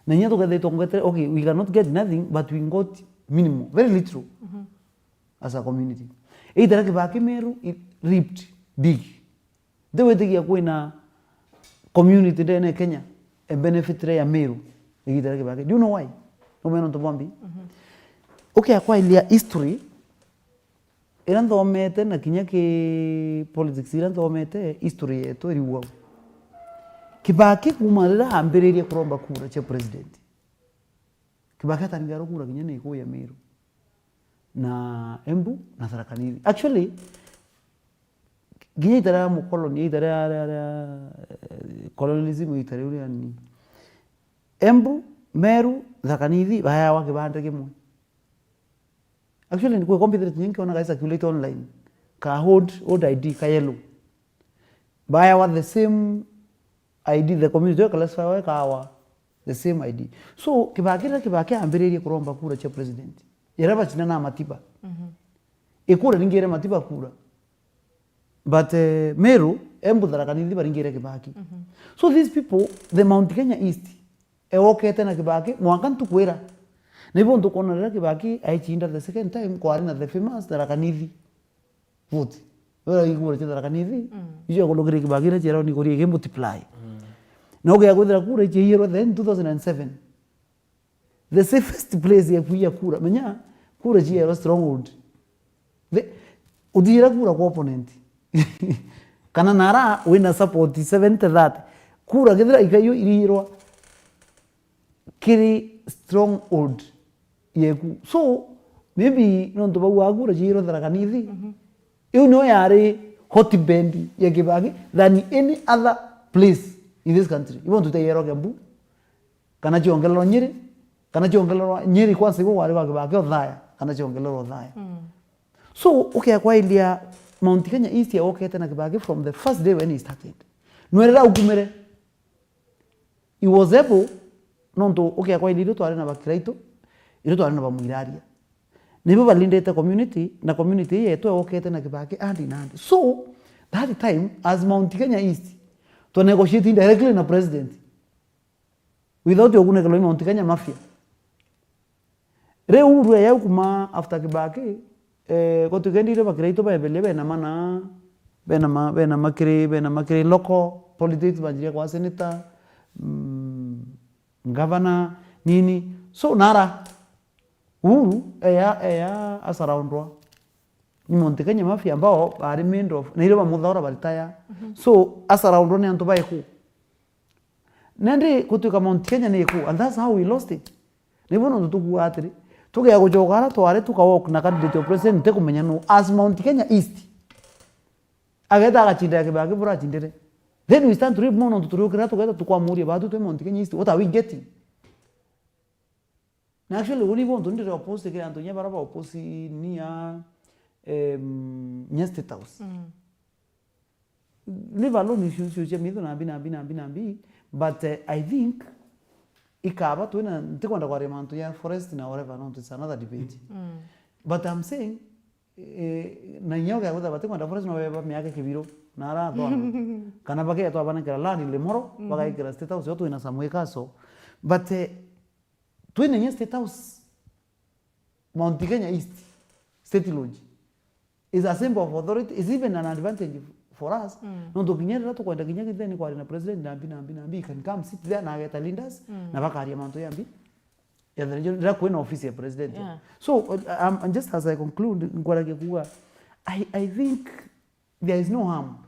Na inya tukethirwa twongete, okay, we cannot get nothing, but we got minimal, very little, mhm, as a community. Igita ria Kibaki Meru, it reaped big. Ntiwitikia kwina community ndene ya Kenya e benefit ya Meru igita ria Kibaki. Do you know why? Numenya nontu bwa mbi? Mhm. Ukia kwailia history, ira nthomete na kinya ki politics ira nthomete, history yetu iri uu. Kibaki kuma rira ambiririe kuromba kura cia president, Kibaki ataringairwe kura kinya ni iku ya Meru na Embu na Tharaka Nithi. Actually, kinya ita ria mukoloni, ita ria, ria, ria, eh, colonialism, ita riu ria ni Embu, Meru, Tharaka Nithi, bayawa kibande kimwe. Actually, ni kwi computer nyengi ona ga circulate online. Ka old, old I D, ka yellow. Bayawa the same I D, the community, classify kawa the same I D. So, Kibaki, riria Kibaki ambiririe kuromba kura cia president, iria bacindana na Matiba. Mhm. Ikura ringire Matiba kura. But, eh, Meru, Embu, Tharaka Nithi baringire Kibaki. Mhm. So these people, the Mount Kenya East, eokete na Kibaki, mwanka ntuku ira. Na ibo ntukona riria Kibaki aicinda the second time, kwari na the famous Tharaka Nithi vote. Ura igura cia Tharaka Nithi, mm, icio ekunukire Kibaki na ciaroni kuria igi multiply. Mm. Na ugia kwithira kura icio iyirwe then two thousand and seven. The safest place ya kuiya kura. Menya, kura ciairwa stronghold. The, uthiira kura kwa opponent. Kana nara wina support seventy thirty. Kura kethira ikayo iriirwa kiri stronghold yeku. So, maybe nontu bau wa kura ciairwa Tharaka Nithi. Mhm. Iu niyo yari hotbed ya Kibaki than any other place in this country. Ibo ntu tayerwa Kiambu. Kana ciongererwa Nyeri, kana ciongererwa Nyeri kwanza, igwe wari wa Kibaki Othaya, kana ciongererwa Othaya. Mm. So, ukia kwailia Mount Kenya East yaokete na Kibaki from the first day when he started. Nwerera ukumire. He was able, nontu ukia kwailia irio twari na Bakiraitu, irio twari na Bamwiraria. Nibo balindite community, na community yetu yokete na Kibaki andi na andi. So, that time, as Mount Kenya East, twa negotiate directly na president. Without ugunekelwa ni Mount Kenya Mafia. Riu Uhuru eya kuma after Kibaki, eh, gutwika indi irio Bakiraitu baeberia bena mana, bena ma, bena makiri, bena makiri local politics, banjiria kwa senator, mm, governor, nini. So, nara, Uhuru, eya, eya, asaraundwa ni Mount Kenya Mafia ambao bari made of, na irio bamuthaura baritaya. Mhm. So, asaraundwa ni antu baiku. Nandi gutwika Mount Kenya ni iku, and that's how we lost it. Nibo nontu tukuuga atiri, tugea gucoka ara twari tuka walk na candidate of president, ntikumenya nu, as Mount Kenya East. Ageta agacinda ya Kibaki bura acindire. Then we stand to reap more nontu turiukira tugeta tukwamuria batu twi Mount Kenya East, what are we getting? Na actually, uni bontu ndire oppose kiri antu nya bara ba oppose nia, em, nya State House. Mm. Leave alone issue, issue cia mitho na mbi, na mbi, na mbi, na mbi. But, eh, I think, ikaba twina, ntikwenda kwaria mantu ya forest na whatever, nontu it's another debate. Mm. But I'm saying, eh, na inya ukia gwitha batikwenda forest no beba miake Kibiro, na ara athwana. Kana bagetwa banekera land Limuru, mhm, bagaikira State House, yo twina Samui Castle. But, eh, twina inya State House, Mount Kenya East, State Lodge, is a symbol of authority, is even an advantage for us. Mm. Nontu kinya riria tukwenda kinya githeni kwaria na president na mbi, na mbi, na mbi, he can come sit there na ageta leaders, mm, na bakaria mantu ya mbi. Ya the region, riria kwina office ya president. Yeah. So, uh, um, and just as I conclude, nkwaragia kuuga, I, I think there is no harm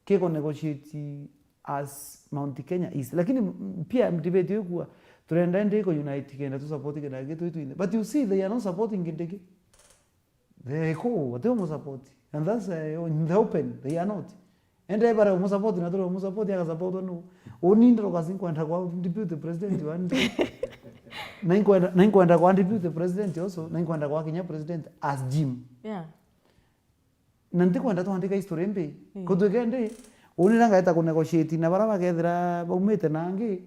kiko negotiate as Mount Kenya East. Lakini, mm, pia debate yo kuuga, turenda indi iko unite kenda tu support kenda gitu twinthe. But you see, they are not supporting Kindiki. They are cool, they are support. And that's, uh, in the open, they are not. Ende bara umusapoti na turi umusapoti agasapotwa nu. Uni ndiro kasi nkwenda kwa deputy president wa ndi. Na nkwenda, na nkwenda kwa deputy president also, na nkwenda kwa Kenya president as Jim. Yeah. Na ntikwenda twandika history mbi. Mm. Kutwika ndi, uni na ngaeta ku negotiate na bara bakethira baumite na angi,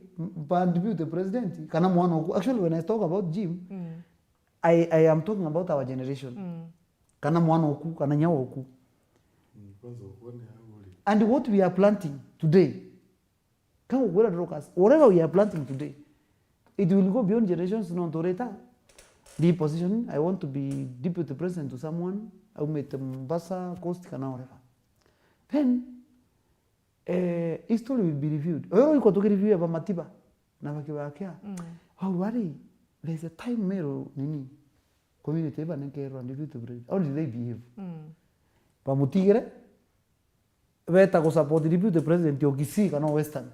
ba deputy president, kana mwana oku. Actually, when I talk about Jim, mm. I, I am talking about our generation. Mm. Kana mwana oku, kana nya oku. Mm, kwanza ukone aguri. And what we are planting today, kama ukwira Dorcas, whatever we are planting today, it will go beyond generations, no nturita. Reposition, I want to be deputy president to someone, aumite Mombasa, Coast, kana whatever. Then, eh, history will be reviewed. Oyo iko tukireview ya bamatiba na bakibakia. Mm. How worry, there's a time Meru nini? Community iba nenkerwa deputy president. How did they behave? Mm. Bamutigire, beta ku support deputy president o Kisii kana o Western.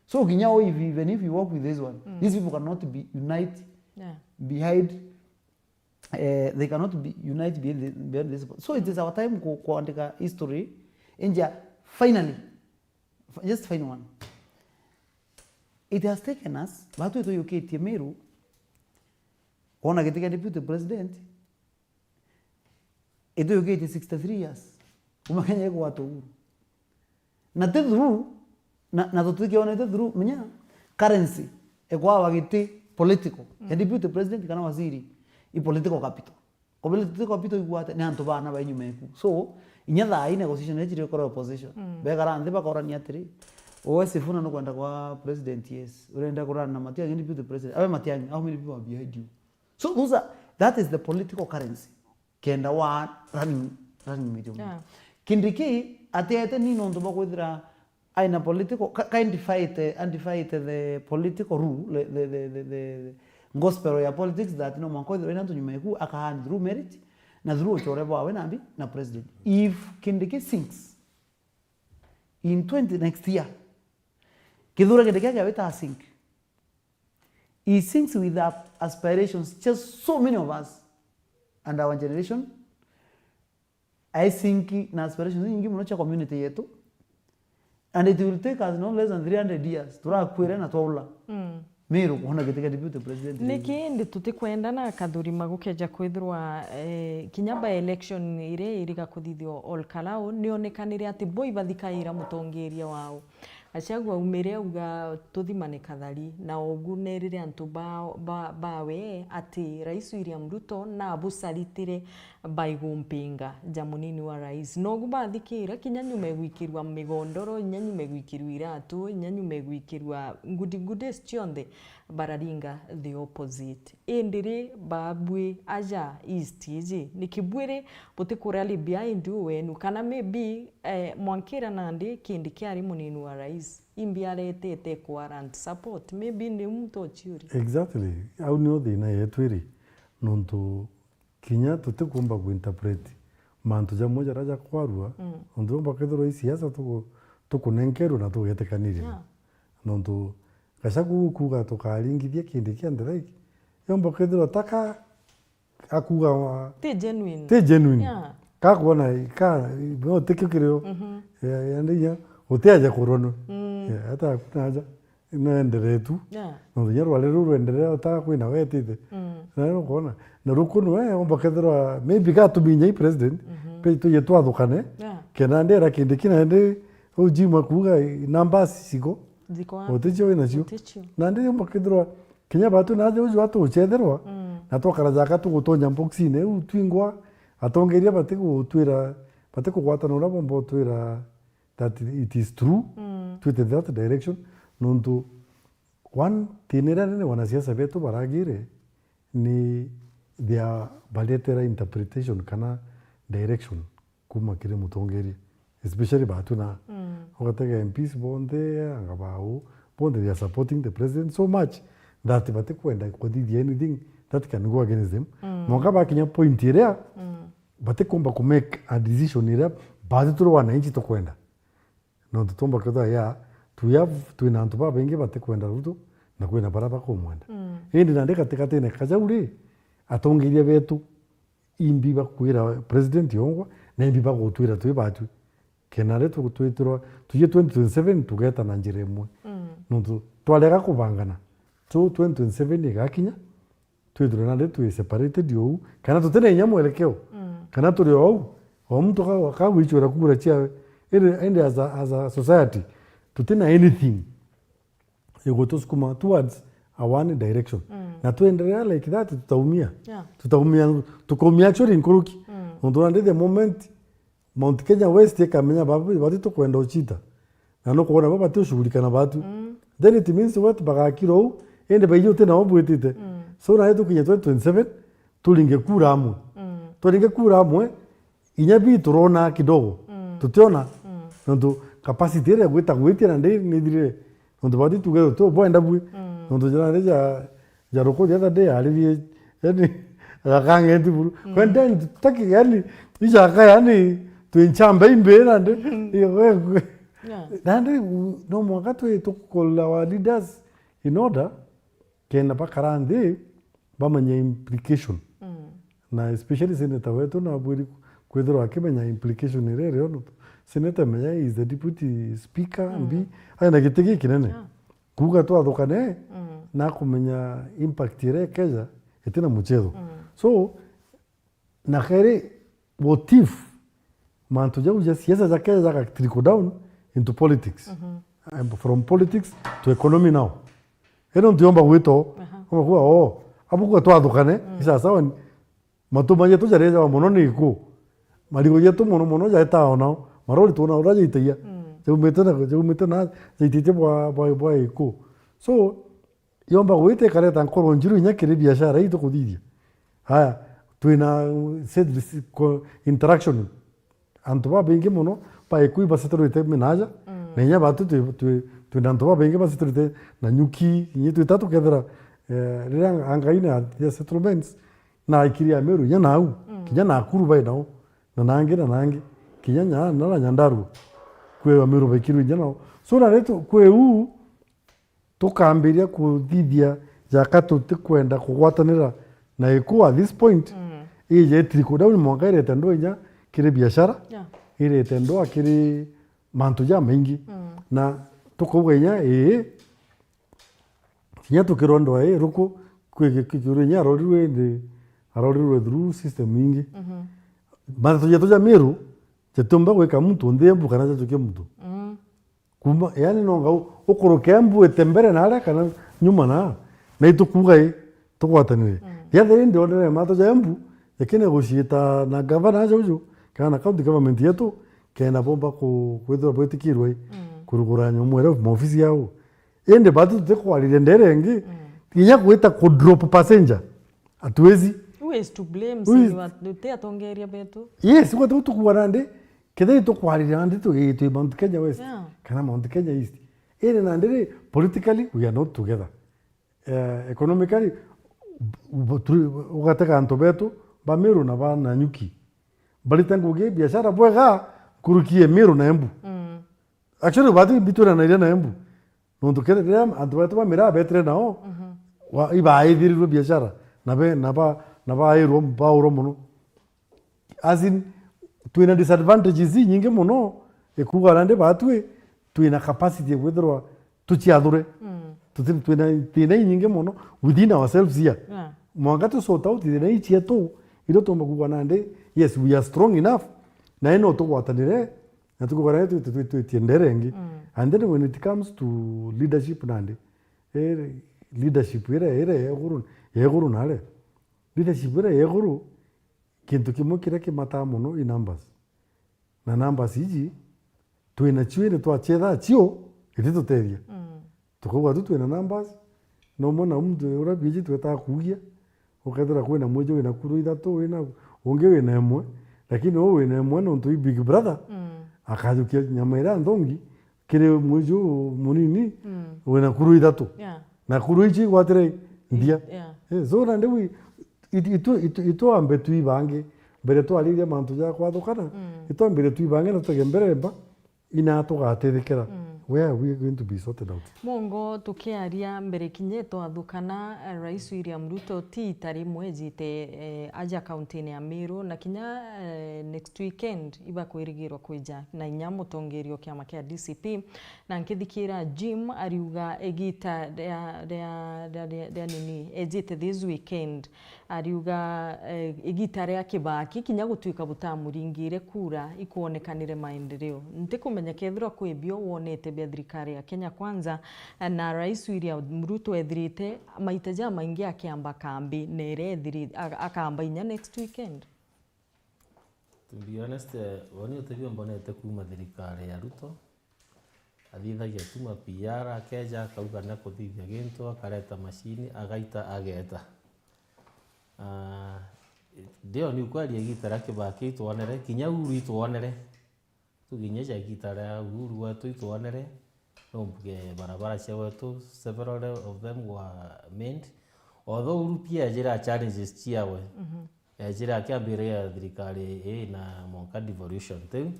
So kinya o, if, even if you work with this one, mm, these people cannot be unite, yeah, behind, eh, they cannot be unite behind, the, behind this. So it is our time ku, kuandika history. Inja, finally, f-, just final one. It has taken us, batu ituyukitie Meru, wona giti kia deputy president, ituyukitie sixty-three years. Kuma Kenya igwata uhuru. Na ti through, na, na tutikionete through, menya, currency, ikwawa giti political. Mm. Ya deputy president kana waziri, i political capital. Kwa vile political capital igwate, ni antu bana ba inyuma eku. So, inya thaa ii negotiation iria ciri gukora opposition. Mm. Bekara nthi bakorania atiri, "Uwe Sifuna nukwenda kwa president, yes. Urenda kurana na Matiang'i deputy president. Awe Matiang'i, how many people are behind you?" So, those are, that is the political currency. Kenda wa running, running medium. Yeah. Kindiki atiete ni nontu bwa kwithira aina political, ka, ka identified, identified the political rule, the, the, the, the, the gospel ya politics that no mwanka withirwe ina antu nyuma yaku, aka hand through merit, na through uchore bwawe nambi, na president. If Kindiki sinks in twenty next year, Kithure Kindiki akiawita sink. He sinks with the aspirations, just so many of us and our generation, aisinki na aspirations nyingi muno cia community yetu, and it will take us no less than three hundred years, turakwire na twaula. Mm. Meru kuona giti kia deputy president. Niki indi tutikwenda na Kathurima gukeja kwithirwa, eh, kinya by election iria iriga kuthithio Ol Kalou, nionekanire ati bo ibathikaira mutongeria wao. Gachagua aumire auga, "Tuthimane kathari," na ogu nerire antu ba, ba, bawe ati Rais William Ruto nabucaritire baigumpinga ja munini wa rais. Nogu bathikira, kinya nyuma egwikirwa migondoro, inya nyuma egwikirwa iratu, inya nyuma egwikirwa ngudi ngudi cionthe, bararinga the opposite. Indi ri, babui aja East iji, niki bwiri butiku rally behind u wenu? Kana maybe, eh, mwankira nandi kindi kiari munini wa rais, imbi aretete ku warrant support? Maybe ni muntu uciuria. Exactly. Au nio thina yetu iri. Nontu kinya tutikumba ku interpret mantu jamwe jaria jakwarua, mm, nontu yomba kwithirwa i siasa tuku-, tukunenkerwe na tugetikaniria. Yeah. Nontu Gachagua kuuga tukaringithia kindi kia Ndiraiki, yomba kwithirwa taka akuuga wa-, ti genuine. Ti genuine. Yeah. Kakwona ka, no tikio kirio. Mhm. Ya, ya, ya, uti aja kuronwa. Mm. Ya, hata hakuna haja. Naendelee tu. Yeah. Na nginya rwari ruu rwenderea, utaka kwina wetite. Mm. Na rero ukoona. Na ruku nwe, omba kethirwa, maybe gatuminya i president, mhm, pe tuje twathukane, yeah, kena ndera kindi kina ndi, u Jim akuuga, numbers ciko. Ziko wapi? Uticio wina cio. Uticio. Na ndi omba kethirwa, kinya batu na aja uju atucetherwa, mm, na twakara jaka tugutonya box-ine, u twingwa, atongeria batigutwira, batikugwatana uria bomba utwira, that it is true, mm, twite that direction, nontu one thina iria nene wanasiasa betu baragire ni their baretera interpretation kana direction kuma kiri mutongeria, especially batu na, mm, ugatega M Ps bonthe, anga bau, bonthe they are supporting the president so much, that batikwenda kuthithia anything that can go against them. Mm. Mwanka bakinya point iria, mm, batikumba ku make a decision iria bathi turi wananchi tukwenda. Nontu tumba kwithirwa ya, tu have, twina antu babaingi batikwenda Ruto, na kwina baria bakumwenda. Mm. Indi nandi gatigatiine kajau ri, atongeria betu, imbi bakwira president yongwa, na imbi bagutwira twi batwi. Kena ri tu-, twithirwa, tuji twenty twenty-seven tugeta na njira imwe. Mm. Nontu twarega kubangana. So twenty twenty-seven igakinya, twithirwe nandi twi separated ou, kana tutina inya mwelekeo. Mm. Kana turi ou, o muntu aka-, akagwichwira kura ciawe. Indi, indi as a, as a society, tutina anything igutusukuma towards a one direction. Mm. Na twendelea like that, tutaumia. Yeah. Tutaumia, tukaumia actually nkuruki. Mm. Nontu nandi the moment Mount Kenya West ikamenya babu, bati tukwenda uchita. Na nukwona baba ti ushughulika na batu. Mm. Then it means what, bagakira ou, indi baiji uti nao bwitite. Mm. So nayo tukinye twenty twenty-seven, turinge kura amwe. Mm. Turinge kura amwe, inya bi turona kidogo. Mm. Tutiona. Mm. Nontu capacity iria gwita gwitia na ndi nithirire. Nontu bati tuge tu bwenda bwi. Mm. Nontu jana ni ja, ja ruku the other day aririe, yani, agakang'eti buru. Mm. Kwenda yani tutaki, yani, ichaka, yani, twi nchamba imbi nandi. Mm. Iyo, we, we. Yeah. Nandi, u-, no mwanka twi tukukola our leaders in order, kenda bakara nthi, bamenya implication. Mm. Na especially senator wetu nabwiri kwithirwa akimenya implication iria irio, nontu senator menya is the deputy speaker, mm, mbi, aina giti gikinene. Yeah. Kuuga twathukane, mm, na kumenya impact iria ikeja, itina muchetho. Mm. So, na kairi, what if mantu jau ja siasa jakeja jaka trickle down into politics? Mhm. And from politics to economy now. Ino ntiomba gwito, aha, omba kuga, oh, abu kwa twathukane, mm, isasawa ni, matuma jetu jaria jawa mono ni iku. Marigo jetu mono mono jaetaga o nao. Marori twona uria jaitagia. Mm. Jaumite na, jaumite na, jaititie bwa, bwa, bwa iku. So, yomba gwita ikareta nkoro njiru inya kiri biashara ii tukuthithia. Haya, twina, uh, set this co-, interaction. Antu babaingi mono ba Ikui baseturite Minaja, mm, na inya batu twi, twi, twina antu babaingi baseturite Nanyuki, inya twita tukethira, eh, riria angaine ya settlements, na ikiri Ameru inya nau, mm, kinya Nakuru bai nao, na nangi, na nangi, kinya nya, nara Nyandarua, kwi Ameru baikirwe inya nao. So, na ritu, kwi uu, tukambiria kuthithia jaka tutikwenda kugwatanira na iku at this point, mm, ije trickle down mwanka irete ndwa inya kiri biashara, yeah, irete ndwa kiri mantu jamaingi. Mm. Na tukauga inya, ii, kinya tukirwa ndwa ii, ruku, kwi, kwi, kwi, kiuru inya arorirwe indi, arorirwe through system ingi. Mhm. Matatu jetu ja Meru, jatiumba gwika muntu nthi embu kana jajukie muntu. Mm. Kuma, yani, no ngau ukuruke Embu ite mbere na aria kana nyuma na, na itukuga i, tugwatanire. Mm. Riathe ri ndionere mato ja Embu, jakinegotiata na gavana aja uju, kana na county government yetu, kenda bomba ku-, kwithirwa bwitikirwe, mm, kurugura nyomwere maofisi yao. Indi batu tutikwariria ndere ingi, mm, kinya gwita ku drop passenger. Hatuwezi. Who is to blame? Who is- Sini wa-, uti atongeria betu? Yes, gwete gutukua nandi, kethira itukwariria nandi tu, eh, twi Mount Kenya West, yeah, kana Mount Kenya East. Iri nandi ri, politically, we are not together. Eh, economically, bu-, bu-, turi, ugatega antu betu, ba Meru na ba Nanyuki. Barite ngugi biashara bwega, nkuruki e Meru na Embu. Mm. Actually, bati mbitwiranaria na Embu. Nontu kethira riria antu betu ba miraa betire nao, mhm, wa-, ibaithirirwe biashara, na be-, na ba-, na bairwo, baurwa mono. As in, twina disadvantages inyingi mono, ikuuga nandi batwi, twina capacity ya kwithirwa tuciathure. Mm. Tuti-, twina thina inyingi mono within ourselves here. Yeah. Mwanka tu sort out thina ii cietu, iria tuumba kuuga nandi, yes, we are strong enough, na ino tugwatanire, na tukugwara twi-, twi-, twi-, twitie ndere ingi. Mm. And then when it comes to leadership nandi, eh, leadership ira, ira ya iguru, ya iguru nare. Leadership ira ya iguru, kintu kimwe kiria kimataa mono i numbers. Na numbers iji, twina cio indi twachetha cio, ititutethia. Mm. Tukauga tu twina numbers, no mwana muntu uria biji twetaga kuugia, ukethira kwina mwiji wina kuru ithatu, wina, ungi wina imwe, lakini uu wina imwe nontu i big brother, mm, akajukia nyama iria nthongi kiri mwiji uu munini, mm, wina kuru ithatu. Yeah. Na kuru ici igwatire ndia. Yeah. Eh, so na ndiu itu, itu, itu, itwambe twibange mbere twariria mantu ja kwathukana. Itwambire twibange na tuge mbere mba ina tugatethekera. Where are we going to be sorted out? Mongo, tukiaria mbere kinya twathukana, eh, Rais William Ruto ti ita rimwe ejite, eh, aja kaunti-ini ya Meru, na kinya, eh, next weekend ibakwirigirwa kwija na inya mutongeria o kiama kia D C P. Na nkithikira Jim ariuga igita ria, ria, ria, ria, ria nini, ejite this weekend, ariuga, eh, igita ria Kibaki kinya gutuika butamuringire kura ikwonekanire maendeleo. Ntikumenya kethirwa kwi bio wonete bia thirikari ya Kenya Kwanza, eh, na Rais William Ruto ethirite maita jamaingi akiamba kambi, na iria ethiri-, a-, akamba inya next weekend. To be honest, eh, woni utebio mbonete kuuma thirikari ya Ruto, athithagia tu ma P R, akeja akauga nakuthithia gintu, akareta mashini, agaita, ageta. Ah, ndio ni ukweli igita ria Kibaki itwonere, kinya Uhuru itwonere. Tuginya ja igita ria Uhuru wetu itwonere, no mbuge barabara cia wetu, several of them were made. Although Uhuru pia ejire a challenges ciawe. Ejire akiambiriria thirikari ii na mwanka devolution. Tiu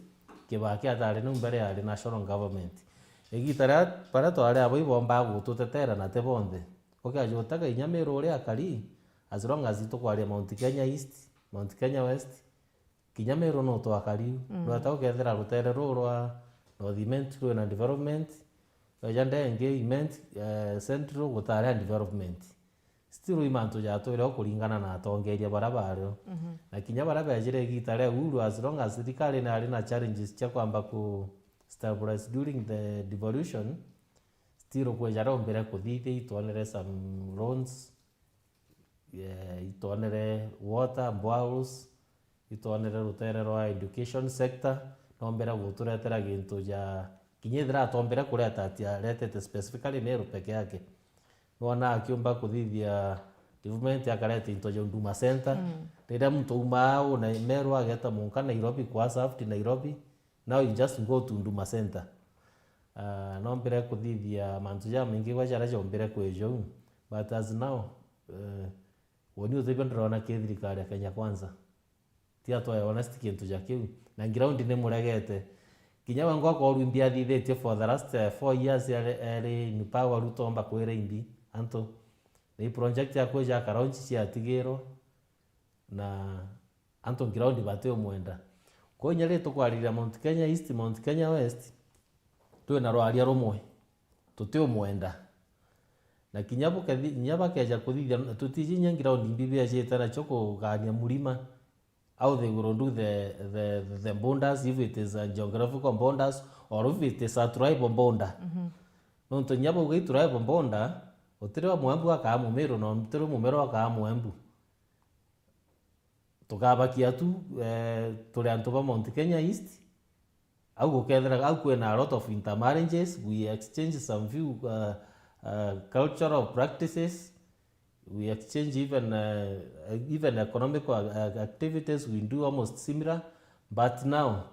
Kibaki atari nau mbere ari national government. Igita ria baria twari abo ibombaga gututetera na ti bonthe. Ukeja utega inya Meru uria akari, as long as itukwaria Mount Kenya East, Mount Kenya West, kinya Meru no twakari. Nweta ukethira rutere ruu rwa North Imenti rwina development, weja ndenge Imenti, eh, Central gutari a development. Still i mantu jatwire o kuringana na atongeria baria bario. Na kinya baria bejire igita ria Uhuru, as long as thirikari nari na challenges cia kwamba ku stabilize during the devolution, still kweja rombire kuthithia, itwonere some loans, eh, itwonere water, boreholes, itwonere rutere rwa education sector, nombere guturetera gintu ja kinya ethira atombere kureta ati aretete specifically Meru peke yake. Nwona akiumba kuthithia development, akareta into ja Huduma Center. Riria muntu aumaa au na Meru ageta munka Nairobi kwa Saft Nairobi, now you just go to Huduma Center. Ah, nombire kuthithia mantu jamaingi gwa jaria jombire kweja u. But as now, eh, woni utebio ndirona ki thirikari ya Kenya Kwanza. Tiga twae honest kintu ja kiu. Na ground ni muregete. Kinya we ngwa korwa imbi athithitie for the last, eh, four years eri, eri in power Ruto omba kwira imbi antu. Ni project ya kwija akaronchi ciatigirwa na antu ground batiumwenda. Kwou inya ri tukwariria Mount Kenya East, Mount Kenya West, twina rwaria rumwe, tutiumwenda. Na kinya bukethi-, inya bakeja kuthithia, tutiji inya ground imbi biejite nacio kugania murima. How they will do the, the, the borders, if it is a geographical borders or if it is a tribal border. Nontu inya bauga i tribal border, utiri wa Mwembu akaa Mumiru na utiri Mumiru akaa Mwembu. Tukabakia tu, eh, turi antu ba Mount Kenya East, au gukethira, au kwina a lot of intermarriages, we exchange some few, uh, uh, cultural practices, we exchange even, uh, even economical ac-, ac-, activities, we do almost similar, but now,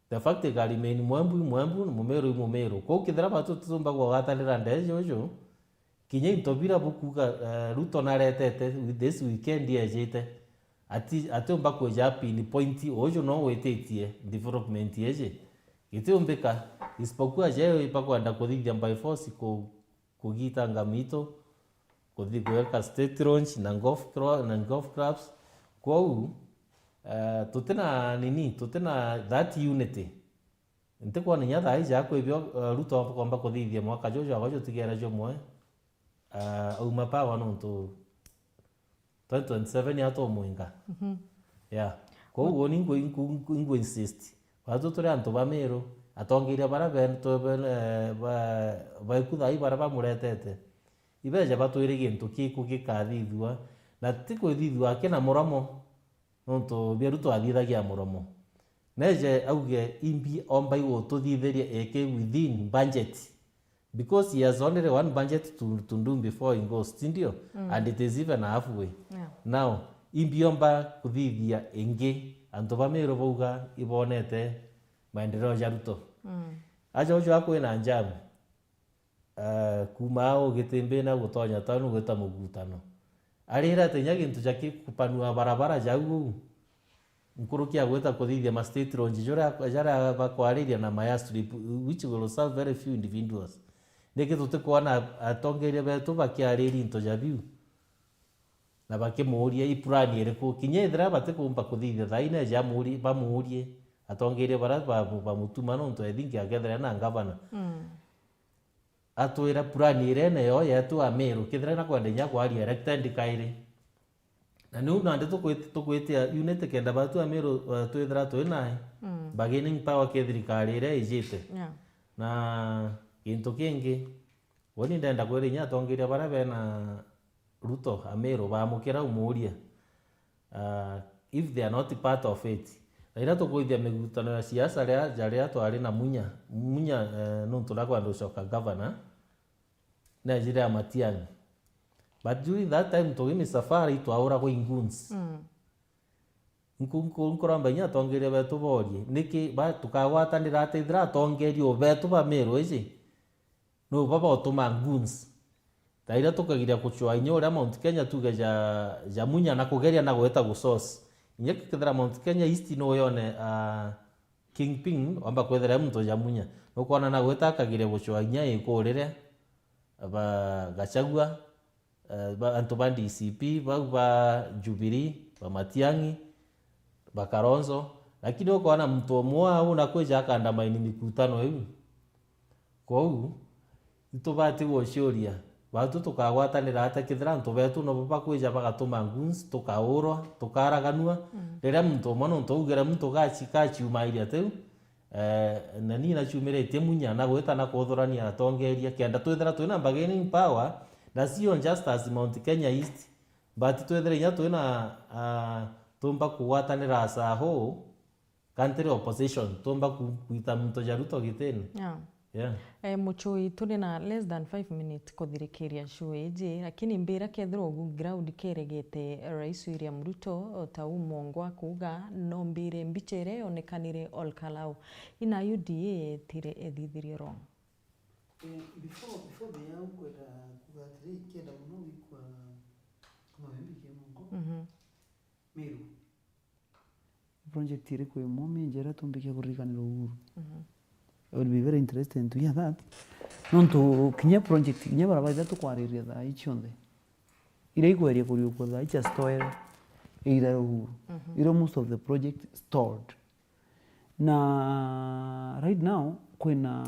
the fact ikaremain Mwembu i Mwembu, Mumiru i Mumiru. Kwou kethira batu tutumba kugwatanira ndeje uju, kinya into bira bukuga, eh, Ruto naretete this weekend yejite, ati, atiumba kwija pinpoint uju no wititie development yeje. Gitiumbika, isipokuwa je ibakwenda kuthithia by force ku-, kugita ngamitu, kuthi gweka state launch na golf clu-, na golf clubs. Kwou, eh, tutina nini, tutina that unity. Ntikwona inya thaa iji akwibio, eh, Ruto akomba kuthithia mwaka juju jwakwa jutigere jumwe, eh, auma power nontu twenty twenty-seven atumwinga. Yeah. Kwou uni ngu-, ngu-, ngu-, ngu insist. Batu turi antu ba Meru, atongeria baria be-, tu-, be-, eh, ba-, baiku thaa ii baria bamuretete, ibeje batwire gintu kiku gikathithua, na ti kwithithua kina muromo, nontu bia Ruto athithagia muromo. Neje auge imbi omba igututhithiria iki within budget. Because he has only one budget to, to do before he goes, ti ndio? And it is even halfway. Yeah. Now, imbi omba kuthithia ingi, antu ba Meru bauga ibonete maendeleo ja Ruto. Aja uju akwina njamu. eh, kuuma au Gitimbina gutonya town gwita Mugutano. Arira ati inya gintu ja kikupanua barabara jau uu, nkuruki ya gwita kuthithia ma state launch juria, jaria bakwariria na ma airstrip, which will serve very few individuals. Niki tutikwona atongeria betu bakiariria into ja biu? Na bakimuuria, "I plan iriku?" Kinya ethira batikumba kuthithia thaa ine, ja muri-, bamuurie, atongeria baria ba-, bamutuma, nontu I think akethira na ngavana. Mm. Atwira plan iria ene yo yetu Ameru, kethira na kwenda inya kwaria elected kairi. Na niu nandi tukwit-, tukwitia unity kenda batu Ameru, eh, twithira twi nae. Mm. Bargaining power ki thirikari iria ijite. Yeah. Na gintu kingi, uni ndenda kwira inya atongeria baria bena Ruto, Ameru, bamukira umuuria, ah, if they are not part of it. Na iria tukwithia migutano ya siasa ria, jaria twari na Munya, Munya, eh, nontu ndakwenda gucoka governor, na njira ya Matiang'i. But during that time, tugimi safari, twauragwa i goons. Mm. Nku-, nku-, nkuromba inya atongeria betu borie, niki ba-, tukagwatanira ati ithira atongeria betu ba Meru iji? No baba utuma goons. Tairia tukagiria kucua inya uria Mount Kenya tuge ja, ja Munya na kugeria na gweta gusource. Inya kethira Mount Kenya East no yone, ah, kingpin, wamba kwethira muntu ja Munya. Nukwona na gweta akagiria gucua inya ikurire, ba Gachagua, eh, ba, antu ba D C P, bau ba Jubilee, ba Matiang'i, ba Kalonzo, lakini ukoona muntu umwe au na kwija akandamaini mikutano iu. Kwou, itubati guciuria, batu tukagwatanira atia kethira antu betu nobo bakwija bagatuma goons, tukaurwa, tukaraganua, mm, riria muntu umwe nontu augire muntu gaci-, gaciumairia tiu, Eh, na ni naciumiritie Munya na gwita na kuthurania atongeria, kenda twithira twina bargaining power, na sio just as Mount Kenya East, but twithire inya twina, ah, tumba kugwatanira as a whole, country opposition, tumba ku-, kwita muntu ja Ruto gitini. Yeah. Yeah. Eh, Muchui, turi na less than five minutes kuthirikiria show iji, lakini mbira kethirwa ugu ground keregete Rais William Ruto, o ta u mwongo akuuga, no mbire mbicha iria yonekanire Ol Kalou. Ina U D A yetire ethithirie wrong. Eh, before, before the year, nkwenda kuuga atiri, kenda muno gwikwa kuma wimbikie mungo. Mhm. Meru. Project iriku imwe mingi iria tumbikia kuririkanira Uhuru? Mhm. I would be very interested to hear that. Nontu kinya project, kinya barabara iria tukwariria thaa ii cionthe, iria ikweria kuriukua thaa ii cia stoere, either Uhuru. Mhm. Iria most of the project stalled. Na right now, kwina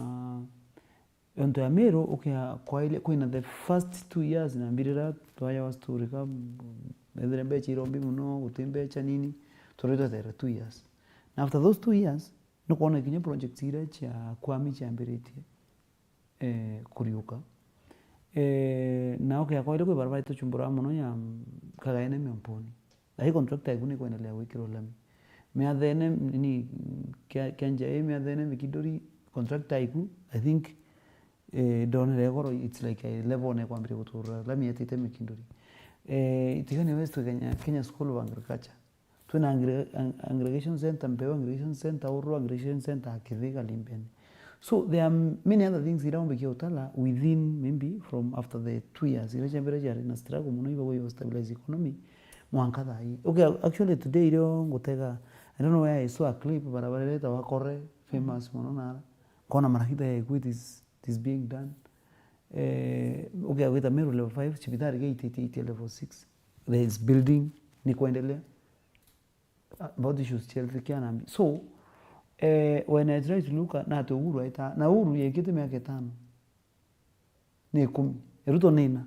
onto ya Meru, ukea kwairia, kwina the first two years, na mbirira twayawa story ka, ethire mbecha irombi muno, guti mbecha nini, turi tweterera two years. Na after those two years, nukwona kinya projects iria cia kwami ciambiritie, eh, kuriuka. Eh, na ukea kwairia kwi barabara ituchumburaga muno ya, mm, Kagaene Miomponi. Thaa ii contractor iku ni kwendelea gwikirwa lami. Miathene, ni, kia, kia nja ii, Miathene, Mikinduri, contractor iku, I think, eh, ndonere goro, it's like a level one kwambiria gutura lami yetite Mikinduri. Eh, Itigania West, Kenya, Kenya School of Agriculture. Twina agri-, ag-, aggregation center, Mpeo aggregation center, Ururu aggregation center, Kithiga, Limbeni. So there are many other things iria umbikia utala within maybe from after the two years. Iria cia mbere ciari na struggle muno, ibagwa iba stabilize economy, mwanka thaa ii. Okay, actually today irio ngutega, I don't know where I saw a clip, barabara iria itawa Kore, famous muno nara. Nkona marakita ya Equity is, it is being done. Eh, okay, gwita Meru level five, cibitari gia itite level six. There is building, ni kwendelea. About issues cia health care na mbi. So, eh, when I try to look at, na ati Uhuru aita, na Uhuru yekite miaka itano. Ni ikumi. Ruto ni ina.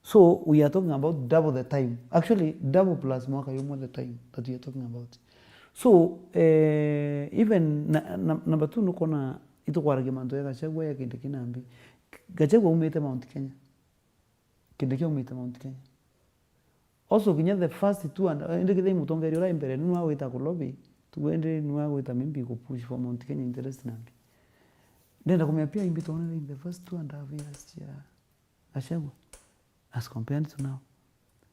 So, we are talking about double the time. Actually, double plus mwaka yumwe the time that we are talking about. So, eh, even na, na, number two, nukona itukwaragia mantu ya Gachagua ya Kindiki na mbi. Gachagua aumite Mount Kenya. Kindiki aumite Mount Kenya. Also, kinya the first two and, indi kithei mutongeria uria mbere, niwe agwita ku lobby, tu indi niwe agwita maybe ku push for Mount Kenya interest na mbi. Ndenda kumenya pia imbi twonere in the first two and a half years cia Gachagua as compared to now.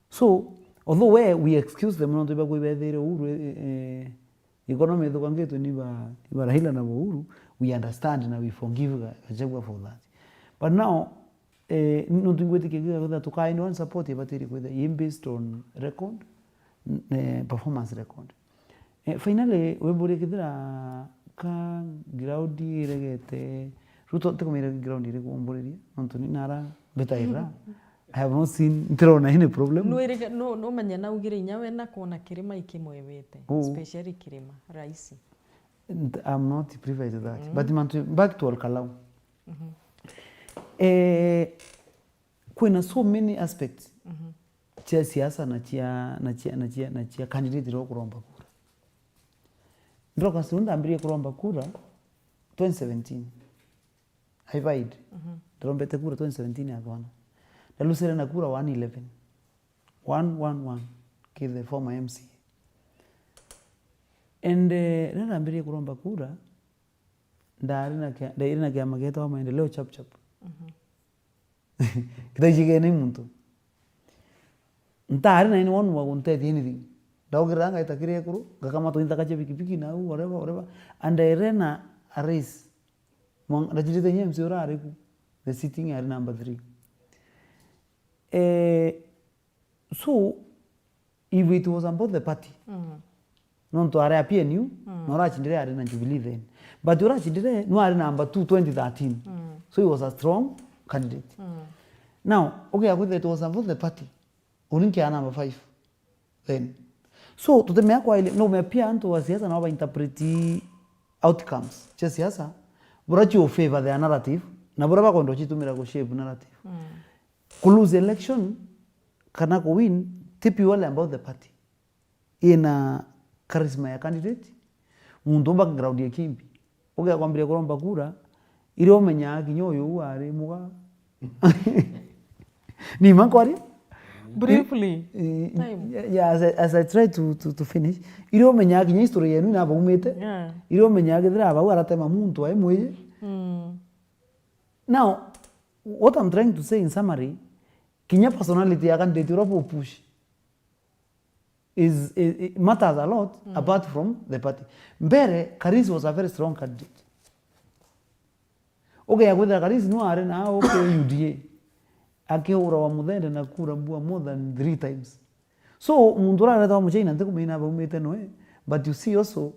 So, although we, we excuse them, nontu ibagwa ibethire Uhuru, eh, eh, economy ithukangitwe ni ba, ni ba Raila na Uhuru, we understand na we forgive Ga-, Gachagua for that. But now, eh, nontu ingwitikia kiuga kwithira tukaenda one support ibatirie kwithira i based on record, n-, eh, performance record. Eh, finally, wimburie kethira ka ground iregete, riu to-, ntikumenya ground iriku umburirie, nontu ni nara mbitaira. I have not seen, ntirona any problem. Nwirige-, nu-, numenya naugire inya we na kwona kirima ikimwebete, Oh. especially kirima, raisi. N-, I'm not privy to that. Mm. But mantu, back to Olkalau. Mhm. Eh, kwina so many aspects Mhm. cia siasa na cia, na cia, na cia, na cia candidate ria kuromba kura. Ndroka siu ndambirie kuromba kura twenty seventeen. I vied. Mhm. Ndarombete kura twenty seventeen ya thwana. Ndalusire na kura one eleven. One one one. Ki the former M C A. And, eh, riria ndambirie kuromba kura, ndari na kia-, ndairi na kiama gietagwa Maendeleo Chap Chap. Mhm. Kitaijigene muntu. Ntaari na anyone wa guntethia anything. Ndaugirira ngaita kiri ekuru, ngakamata into ntaka cia pikipiki na au, whatever, whatever. And I ran a, a race. Mwa-, ndachindite inya M C A uria ari ku. The sitting ari number three. Eh, so, if it was about the party, Mm. nontu ari a P N U, Mm. na urachindire ari na Jubilee then. But urachindire, no ari number two twenty thirteen. Mm. So he was a strong candidate. Mm. Now, okay, akwithira it was about the party, uni nkia number five then. So, tutemea kwaile, no mea pia antu wa siasa nao ba interpret outcomes cia siasa, bura cio favor their narrative, na bura bakwenda gucitumira gu shape narrative. Mm. Ku lose election kana ku win, ti purely about the party. Ina charisma ya candidate, muntu umba background ya kimbi. Ugia kwambiria kuromba kura, iria umenyaga kinya uyu ari muga. Ni ma nkwaria? Briefly. Eh, Time. Yeah, as I, as I try to, to, to finish, iria umenyaga kinya history yenu na baumite, Yeah. iria umenyaga kethira bau aratema muntu ai mwiji. Mm. Now, what I'm trying to say in summary, kinya personality ya candidate uria bu push is, it, it matters a lot Mm. apart from the party. Mbere, Karisi was a very strong candidate. Ugeya kwithira Karisi no ari na okay U D A. Akihura wa Muthende na kura mbua more than three times. So, muntu uria areta wa Muchaina ntikumenya baumite noe, but you see also,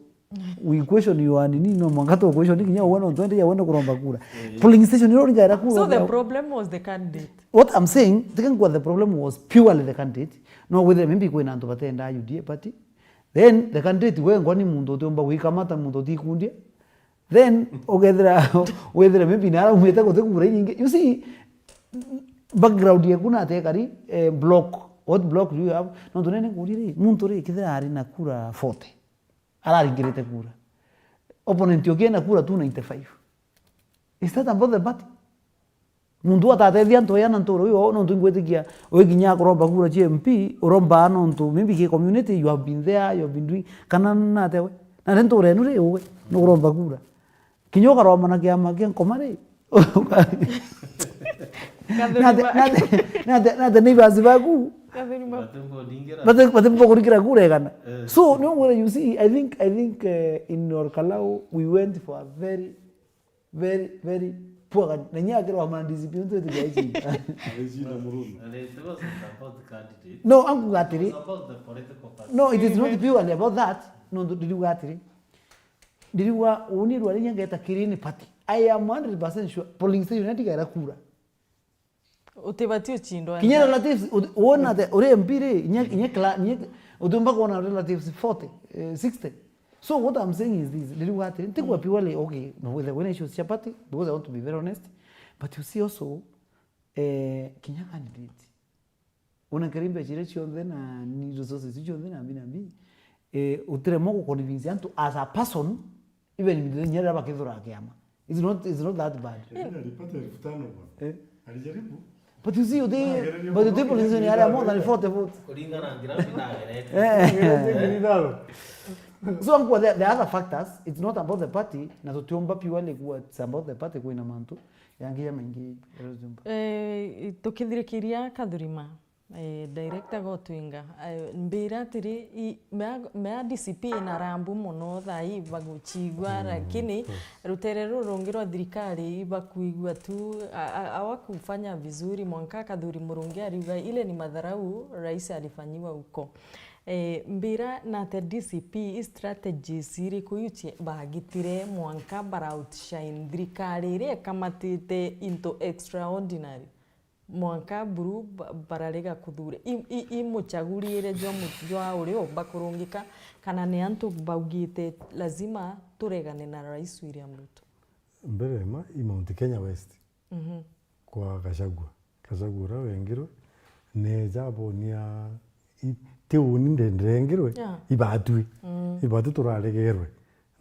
we question you are nini, no mwanka tu question kinya uwe no twende ya wende kuromba kura. Eh. Polling station iro ringaira kura. So the problem was the candidate. What I'm saying, tika nkwa the problem was purely the candidate. No withire maybe kwina antu batenda U D A party. Then the candidate we ngwa ni muntu utiumba gwikamata muntu utikundia. Then ugethira, wethira maybe nara umite guti kura inyingi. You see, background yeku na atekari, eh, block. What block do you have? No tunene kuri ri, muntu ri kithira ari na kura forty. Araringirite kura. Opponent yoki ena kura two ninety-five. Is that about the party? Muntu atatethia antu aya na ntura uyu, nontu ingwitikia, uyu kinya akuromba kura cia M P, uromba nontu maybe ki community, you have been there, you have been doing, kana nate we. Na ri ntura enu ri, uwe, nukuromba kura. Kinya ukaromba na kiama kia Nkoma ri. Nate, nate, nate, nate neighbors baku. Kathuri ma- Bati, bati mbo kuringira kura igana. Eh. So, ni ungwira, you see, I think, I think, eh, in Olkalau, we went for a very, very, very poor candidate. Na inya akirwa ma D C P, untu wetu jaichi. Aicina Murungi. And it wasn't about the candidate. No, ankuga atiri. It was about the political party. No, it is not purely about that. No, ndiriuga atiri. Ndiriuga, uni rwari inya ngeta kiri ni party. I am hundred percent sure polling station atigaira kura. Utibati uchindwa. Kinya relatives, uti-, wona the, uri M P ri, nye, nye cla-, nye, utiumba kuona relatives forty, eh, sixty. So what I'm saying is this, ndiriuga atiri, ntigwa purely, okay, no, whether wina issues cia party, because I want to be very honest, but you see also, eh, kinya candidate. Una nkari mbeca iria cionthe na ni resources icio cionthe na mbi na mbi, eh, utiremwa ku convince antu as a person, even inya riria bakithura kiama. It's not, it's not that bad. Ina ripata elfu tano bwana. Eh. Alijaribu. But you see, uti, but uti politician yari more than forty votes. Kuringana na ngira mbi nagerete. Eh. Ngiri ithano. So, uncle, there, there are other factors. It's not about the party. Na tutiumba purely kuwa it's about the party, kwina mantu yangi ya maingi. Eh, tukithirikiria Kathurima. Eh, director Gotwinga, eh, mbira atiri, i-, mea, mea D C P ina rambu mono thaa ii baguchigua, lakini rutere ruru rungi rwa thirikari ibakuigua tu, a-, a-, hawakufanya vizuri, mwanka Kathuri Murungi ariuga ile ni madharau rais alifanyiwa huko. Eh, mbira nate D C P, i strategies iriku iu cie-, bagitire mwanka bara outshine thirikari iria ikamatite into extraordinary? Mwanka buru ba-, bararega kuthura. I, i, i muchagurire jwa mu-, jwa urio bakurungika, kana ni antu baugite lazima turegane na Rais William Ruto? Mbere ma i Mount Kenya West Mhm. kwa Gachagua. Gachagua uria wengirwe, neja abonia i-, ti uni nde-, ndengirwe, Yeah. ibatwi. Mm. Ibatwi turaregerwe.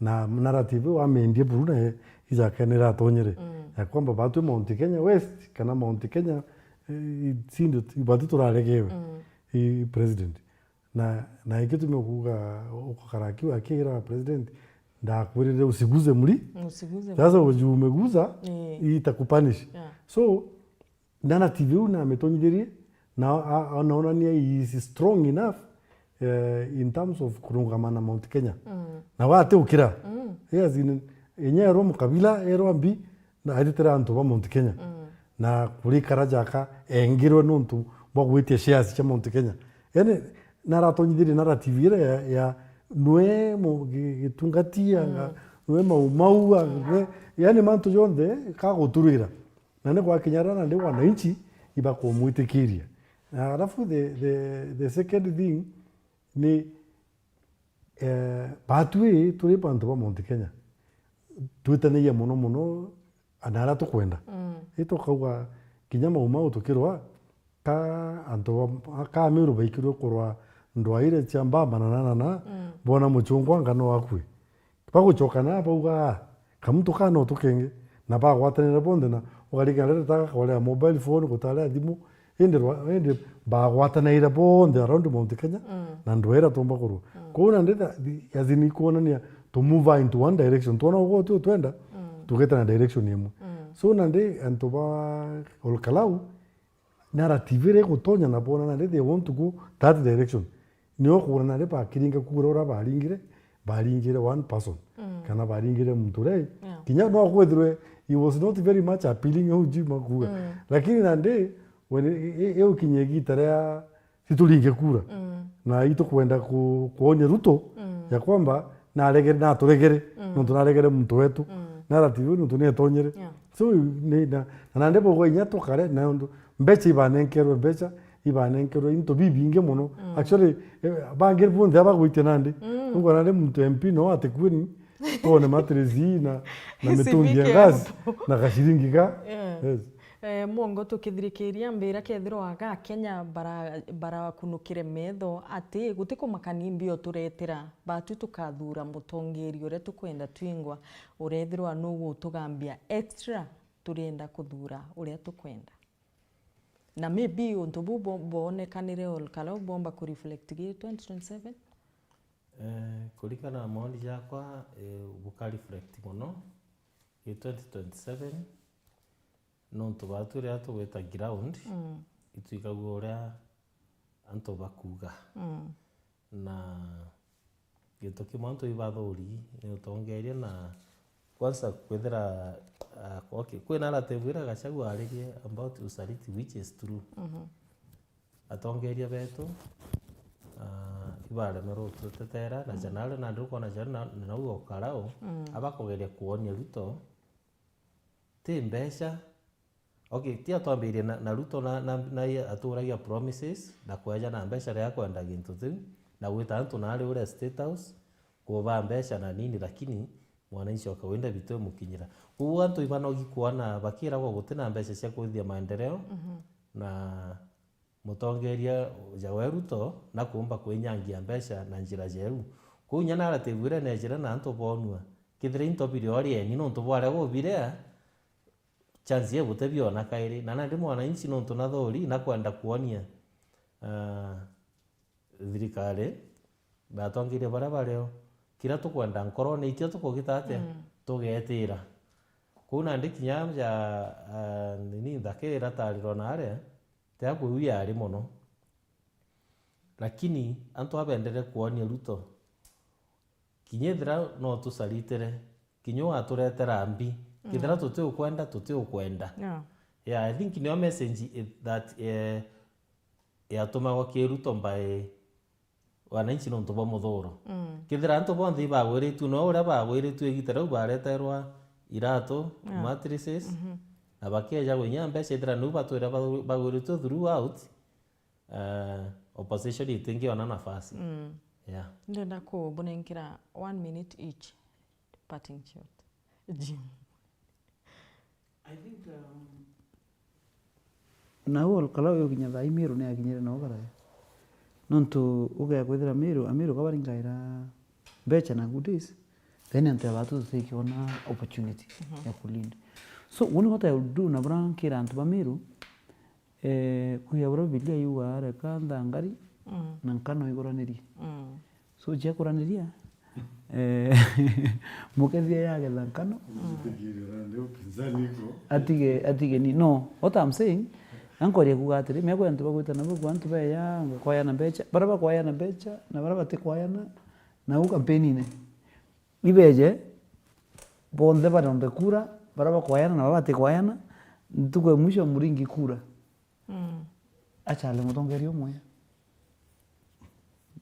Na narrative iu amendie buru naye ijakene iratonyere. Mm. Ya kwamba batwi Mount Kenya West, kana Mount Kenya, eh, i-, sindi, ibatwi turaregewe. Mm. I president. Na, na ikio tume kuuga, ukakara akiu akiira president, ndakwirire usiguze mli. Usiguze Sasa mli. Uju umeguza, Eh. itakupunish. Yeah. So, narrative iu namitonyithirie, na a-, anaonania he is strong enough, eh, in terms of kurungama na Mount Kenya. Mm. Na wate ukira. Mm. Yes, in, enye erwa mukabila, erwa mbi, na aritire antu ba Mount Kenya. Mm. Na kurikara jaka engirwe nontu bwa gwitia shares cia Mount Kenya. Yani, naratonyithirie narrative iria ya, ya nwe mu-, gi-, gitungati, anga, Mm. nwe maumau, anga, Mm. nwe, yani mantu jonthe kaguturira. Na ni gwakinya ria nandi wananchi ibakumwitikiria. Na alafu the, the, the second thing ni, eh, batwi turi bantu ba Mount Kenya, twitanagia mono mono na aria tukwenda. Mm. Itukauga kinya maumau tukirwa, ka antu ba, ka Amiru baikirwe kurwa ndwaire cia mbamba na nana na, Mm. bona muchungwa ngano akue. Bagucoka na bauga, "Ah, kamuntu ka no tukenge." Na bagwatanire bonthe na ukarigana rita gakwarira mobile phone, gutari thimu, indi rwa-, indi bagwatanaire bonthe around Mount Kenya, Mm. na ndwera tomba kurwa. Mm. Kwou nandi tha-, thi-, as in, ikwonania to move into one direction. Twona ugoti utwenda, Mm. tugeta na direction imwe. Mm. So nandi antu ba Olkalau, narrative iria igutonya na bona nandi they want to go that direction. Nio kuona nandi bakiringa kura uria baringire, baringire one person. Mm. Kana baringire muntu uria. Yeah. Kinya no kwithirwe he was not very much appealing, au jima kuga. Mm. Lakini nandi, when i-, i-, iu kinya igita ria tituringe kura. Mm. Na itukwenda ku-, kuonia Ruto Mm. ya kwamba naregere, naturegere, Mm. nontu naregere muntu wetu. Mm. Narrative iu nontu nietonyere. Yeah. So, ni, na, na nandi bauga inya tukare, na nontu mbecha ibanenkerwe, mbecha ibanenkerwe into bibingi mono. Mm. Actually, eh, bangi bonthe abagwitia nandi. Mm. Ukwona nandi muntu M P no atekue ni, twone mattress ii na, na mitungi ya Isifike gas hapo. Na gashiringi ga. Yeah. Yes. Eh, Mwongo, tukithirikiria mbira kethirwa ga Kenya bara-, barakunukire metho ati gutikumakania mbio turetera, batu tukathura mutongeri uria tukwenda twingwa, urethirwa nugutugambia extra, turienda kuthura uria tukwenda. Na maybe untu buu bo-, boonekanire Olkalau bomba ku reflect gi twenty twenty-seven? Eh, kuringana na maoni jakwa, eh, buka reflect mono gi twenty twenty-seven, nontu batu riria tugwita ground, Mm. itwigagua uria antu bakuuga. Mm. Na gintu kimwe antu ibathuri ni utongeria na kwanza kwithira, ah, okay, kwi narrative iria Gachagua aririe about usaliti, which is true. Mhm. Atongeria betu, ah, ibaremerwo gututetera, na Mm. janari nandi ukwona jari na, na nau Olkalau, Mm. abakugeria kuonia Ruto, ti mbeca. Okay, ti atwambirie na, na Ruto na, na, na ye aturagia promises na kweja na mbeca riria akwenda gintu kiu, na gwita antu nari uria State House, kuba mbeca na nini, lakini mwananchi wa kawaida bitu imukinyira. Koguo antu ibanogi kwona bakiragwa guti na mbeca cia kwithia maendeleo, Mhm. na mutongeria jawe Ruto nakumba kwinyangia mbeca na njira jeru. Kwou inya narrative iria nejire na antu bonua, kethira into biria urieni nontu bwaria gubiria, chance iu gutibiona kairi. Na nandi mwananchi nontu nathuri nakwenda kuonia, ah, thirikari na atongeria baria bario, kiria tukwenda nkorone ikio tukugita atia? Mm. Tugetira. Kwou nandi kinya ja, ah, nini nthaka iria iratarirwa naria, tia kwiu yari mono. Lakini antu abendere kwonia Ruto, kinya ethira no tucaritire, kinya waturetera mbi, kethira tutiukwenda, tutiukwenda. Yeah. Yeah, I think niyo message i-, that, eh, yatumagwa ki Ruto by wananchi nontu bwa muthuro. Mm. Kethira antu bonthe ibagwiritue, no uria bagwiritue igita riu bareterwa iratu, yeah, mattresses, mhm, na bakeja gwinya mbeca, ethira niu batwire bagwi-, bagwiritue throughout, eh, opposition itingiona nafasi. Mm. Yeah. Ndenda kubunengera one minute each. Parting shot. Jim. I think, um, nau Ol Kalou ukinya thaa ii Meru ni akinyire nau karaya. Nontu ugea kwithira Meru, Ameru kabaringaira mbeca na goodies, then antu ya batu tutikiona opportunity, mhm, ya kulead. So, uni what I would do na bura nkira antu ba Meru, eh, kuya bura Biblia yuga, "Reka nthangari, mm, na nkano iguranirie." Mm. So, ciakuraniria, eh, mukethia yagetha nkano, atige, atige ni, no, what I'm saying, ankoria kuga atiri, miaka ya antu bagwitana bau, antu beya, kwayana mbeca, bara bakwayana mbeca, na bara batikwayana, na u kampeni-ine, ibeje, bonthe barombe kura, bara bakwayana na bara batikwayana, ntuku ya mwisho muringi kura. Mm. Achale mutongeria umwe.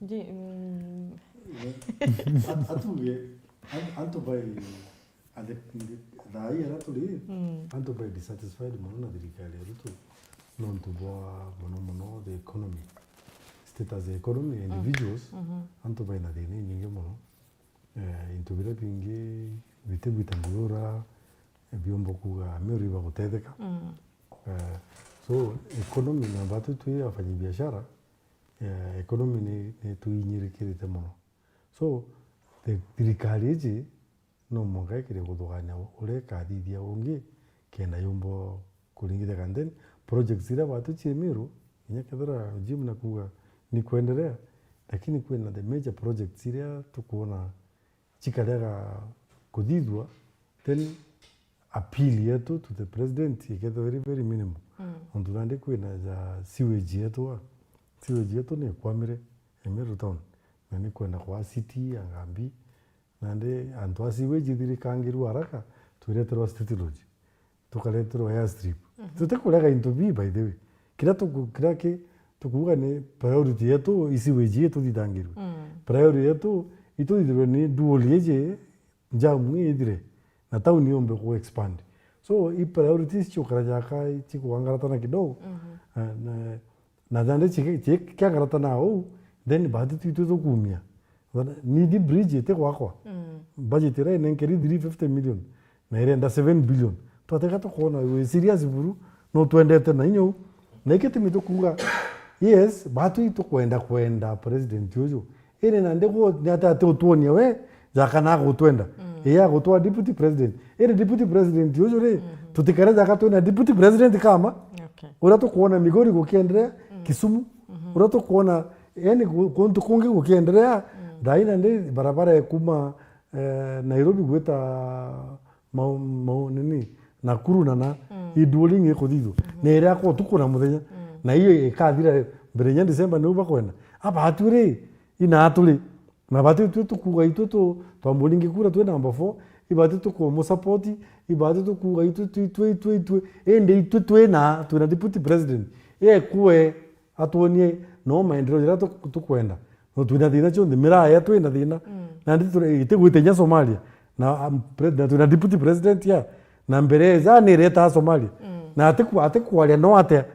Ji-, mm. At-, atuge, an-, antu bai, at the, thaa ii aria turi, mm, antu bai dissatisfied mono na thirikari ya Ruto, nontu bwa mono mono the economy, status ya economy, mm, individuals, mhm, antu bai na thina inyingi mono. Eh, into biria bingi bitigwita mbuura, eh, biumba kuuga Ameru ibagutetheka. Mm. Eh, so, economy na batu twi afanyi biashara, eh, economy ni, ni twinyirikirite mono. So, the, thirikari iji no mwanka ikirie kuthugania uria ikathithia ungi kenda yumba kuringithia. And then projects iria batu cie Meru, kinya kethira Jim na kuuga ni kuendelea, lakini kwina the major projects iria tukwona cikarega kuthithua, then appeal yetu to the president ikethirwa iri very minimal. Mm. Nontu nandi kwina ja sewage yetu, a, sewage yetu ni ikwamire e Meru town, na ni kwenda kwa city ya Ngambi, nandi antu a sewage ithirikangirwe haraka, twireterwa State Lodge, tukareterwa airstrip. Mhm. Tutikurega into bii, by the way. Kiria tuku-, kiria ki-, tukuuga ni priority yetu, i sewage ii tuthithangirwe. Mm. Priority yetu, ituthithirwe ni duoli iji, jamu ii ithire, na town yumbe ku expand. So, i priorities ciukara jaka, cikugangaratana kidogo. Mhm. Na, na, na nandi ciki-, ciki-, kiangaratana uu, then bahati tu itwi tukumia. Nidi bridge iti gwakwa. Mm. Budget iria inenkeri three fifty million, na irenda seven billion. Twateka tukoona wi serious buru, no twendete na inya uu. Na iki tumi tukuuga, yes, batu itukwenda kwenda president uju. Iri nandi gwo, ni ati ati utwonia we, ja kana agutwenda. Mm. Ii agutwa deputy president. Iri deputy president uju ri, mhm, tutikare jaka twina deputy president kama. Okay. Uria tukwona Migori gukiendelea, mm, Kisumu. Mhm. Uria tukwona, yani, gu-, kuntu kungi gukiendelea, mm, thaa ii nandi barabara ya kuma, eh, Nairobi gwita mau-, mau-, nini, Nakuru na na, mm, i duoli ingi ikuthithua. Mhm. Na iria kwa utuku na muthenya. Mm. Na iyo ikathira mbere ya December niu bakwenda. Aba atu ri, ina atu ri. Na bati twi tukuuga itwi tu, twa Muringi kura twi number four, ibati tukumusapoti, ibati tukuuga itwi, twi, twi, twi, twi. Indi itwi twina, twina deputy president. Ekue, atwonie no maendeleo jaria tuk-, tukwenda. No twina thina cionthe, miraa ya twina thina. Mm. Nandi turi-, itigwite inya Somalia. Na, um, pre-, na twina deputy president ya. Na mbere ya ija ni ireta Somalia. Mm. Na atiku-, atikwaria no atia.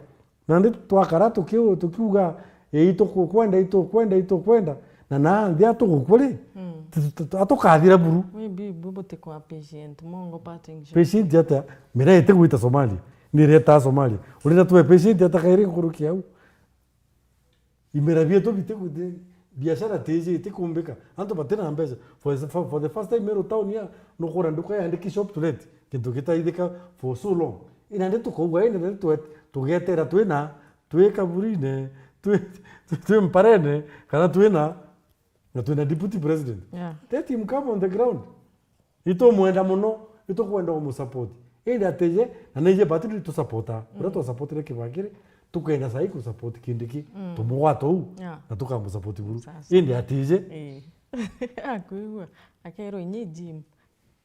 Nandi twakara tukiu-, tukiuga, "Ii, itukwenda, itukwenda, itukwenda." Na na nthi atugukua ri, mm, tu-, tu-, tu-, atukathira buru. Maybe bu-, butikwa patient, mongo parting shot. Patient atia? Miraa itigwita Somalia. Ni ireta Somalia. Urenda tube patient atia kairi nkuruki au? Imera bietu biti-, biashara tiji itikumbika. Antu batina mbeca. For, for, for the first time Meru town ya, nukwona nduka yandiki shop to let. Kintu gitaithika for so long. Ina ndi tukauga, ina ndi twe-, tugetera twina, twi kaburine, twi, twi mparene, kana twina, na twina deputy president. Yeah. Let him come on the ground. Itumwenda mono, itukwenda kumusupport. Indi atije, na nije bati ni tusupporta. Uria, mm, twasupportire Kibaki ri, Tukenda sai ku support Kindiki, mm, tumugwata uu, yeah, na tukamu support buru. Sasa. Indi atije. Eh. Akwigua. Akerwo inyi gym.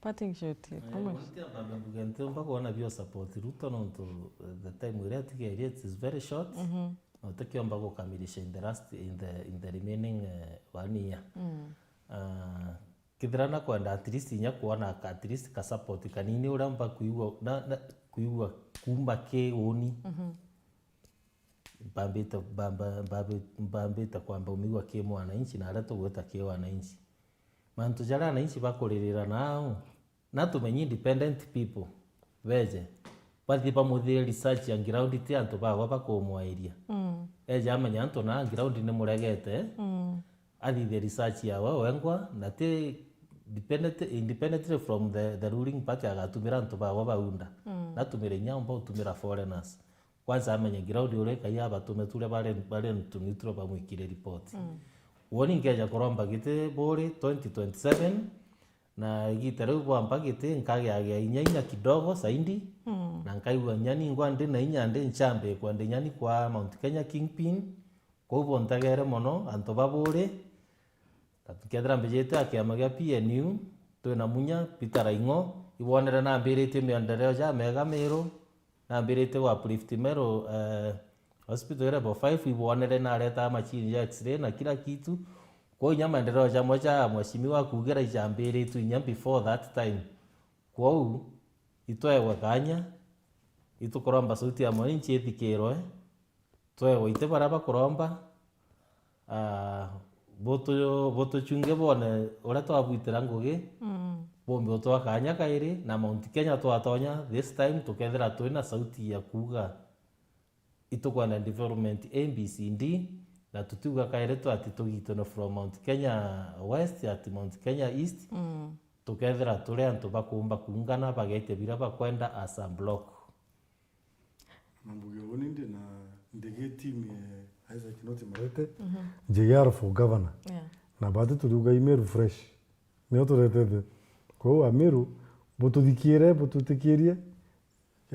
Parting shot. Aya, mwanti amba mbuge ntiumba kwona bio support Ruto nontu, eh, the time iria atigerie, it is very short. Mhm. Na utikiomba gukamilisha in the last, in the, in the remaining, eh, one year. Mm. Ah, kethira na kwenda at least inya kwona ka, at least ka support kanini uria mba kuigua, na, na, kuigua kuuma ki uni. Mhm. Mbambite, mbamba, mbambi-, mbambite kwamba umigua ki mwananchi na aria tugwita ki wananchi. Mantu jaria ananchi bakuririra nao, na tumenye independent people beje, bathie bamuthire research ya ground, ti antu bagwa bakumwairia. Mm. Eje amenya antu na ground ni muregete, mm, athithie research yawe wengwa, na ti dependent-, independently from the, the ruling party agatumira antu bagwa baunda. Mm. Natumire inya umba utumira foreigners. Kwanza amenye ground uria ikai abatume turia bari, bari antu neutral bamwikire report. Mm. Woni nkeja kuromba giti buri twenty twenty-seven, na igita riu bwamba giti nkagiagia inya inya kidogo zaidi, mm, na nkaigua inya ningwa ndi na inya ndi nchambe kwenda inya ni kwa Mount Kenya Kingpin. Kwou buntegere mono antu ba buri, na tukethira mbijite a kiama gia P N U, twina munya Peter Raing'o, ibwonere nambiritie miendereo jamega Meru, nambiritie gwa uplift Meru, eh, hospital level five, ibwonere nareta machine ya X-ray na kila kitu. Kwou inya maendeleo jamwe ja mheshimiwa kugira ijambiritwe inya before that time. Kwou itwewe kanya, itukuromba sauti ya mwananchi ithikirwe, twewe iti baria bakuromba, ah, butu-, butuchunge bone uria twabwitira ngugi, mm, bumbe utwa kanya kairi, na Mount Kenya twatonya this time tukethira twina sauti ya kuuga itukwenda development A B C D, na tutiuga kairi tu ati tugitwe from Mount Kenya West ati Mount Kenya East, mm, tukethira turi antu bakumba kuungana bagete biria bakwenda as a block. Na mbuge uni ndi na ndigi team ya Isaac Kinoti Marete, mhm, J R for governor. Yeah. Na bati turiuga i Meru fresh. Nio turetete. Kwou Ameru, bututhikire, butwitikirie.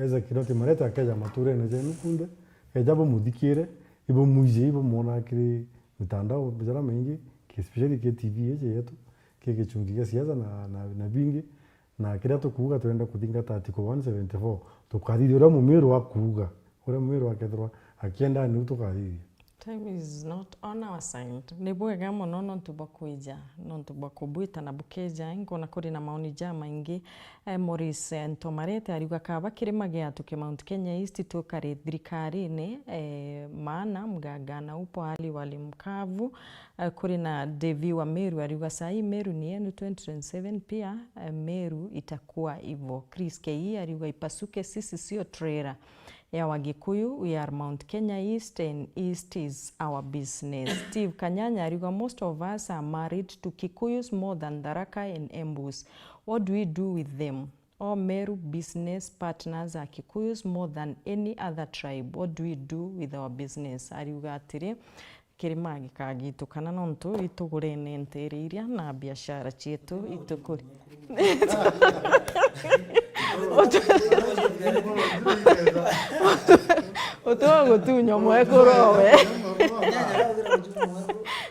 Isaac Kinoti Marete akeja maturene jenu kunthe, eja bumuthikire, ibumuije, ibumwona kiri mitandao jaria maingi, especially ki T V iji yetu, ki gichungi gia siasa na, na, na bingi. Na kiria tukuuga twenda kuthingata Article one seventy-four, tukathithia uria Mumiru akuuga, uria Mumiru akethirwa akienda niu tukathithia. Time is not on our side. Ni bwega mono nontu bwa kwija, nontu bwa kubwita na bukeja. Nkona kuri na maoni jamaingi. Eh, Maurice, eh, Ntomarete ariuga kaba kirima gia tuke Mount Kenya East twikare thirikarine, eh, maana mganga anaupo hali wali mkavu. Eh, kuri na Devi wa Meru ariuga, "Saa hii Meru ni yenu, twenty twenty-seven pia, eh, Meru itakuwa hivyo." Chris K E ariuga, "Ipasuke, sisi sio trailer ya Wagikuyu, we are Mount Kenya East and East is our business." Steve Kanyanya ariuga, "Most of us are married to Kikuyus more than Tharaka and Embus. What do we do with them? All Meru business partners are Kikuyus more than any other tribe. What do we do with our business?" Ariuga atiri, kirima gikagitukana nontu itugurene ntere iria na biashara cietu itukuri. Utu-, utu wa gutunywa mwekuru we.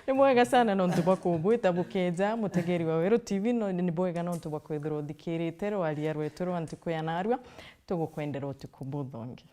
Ni mwega sana nontu bwa kumbwita bukeja, mutegeri wa Weru T V, no ni bwega nontu bwa kwithirwa uthikirite rwaria rwetu rwa ntuku ya narua. Tugukwendera utuku buthongi.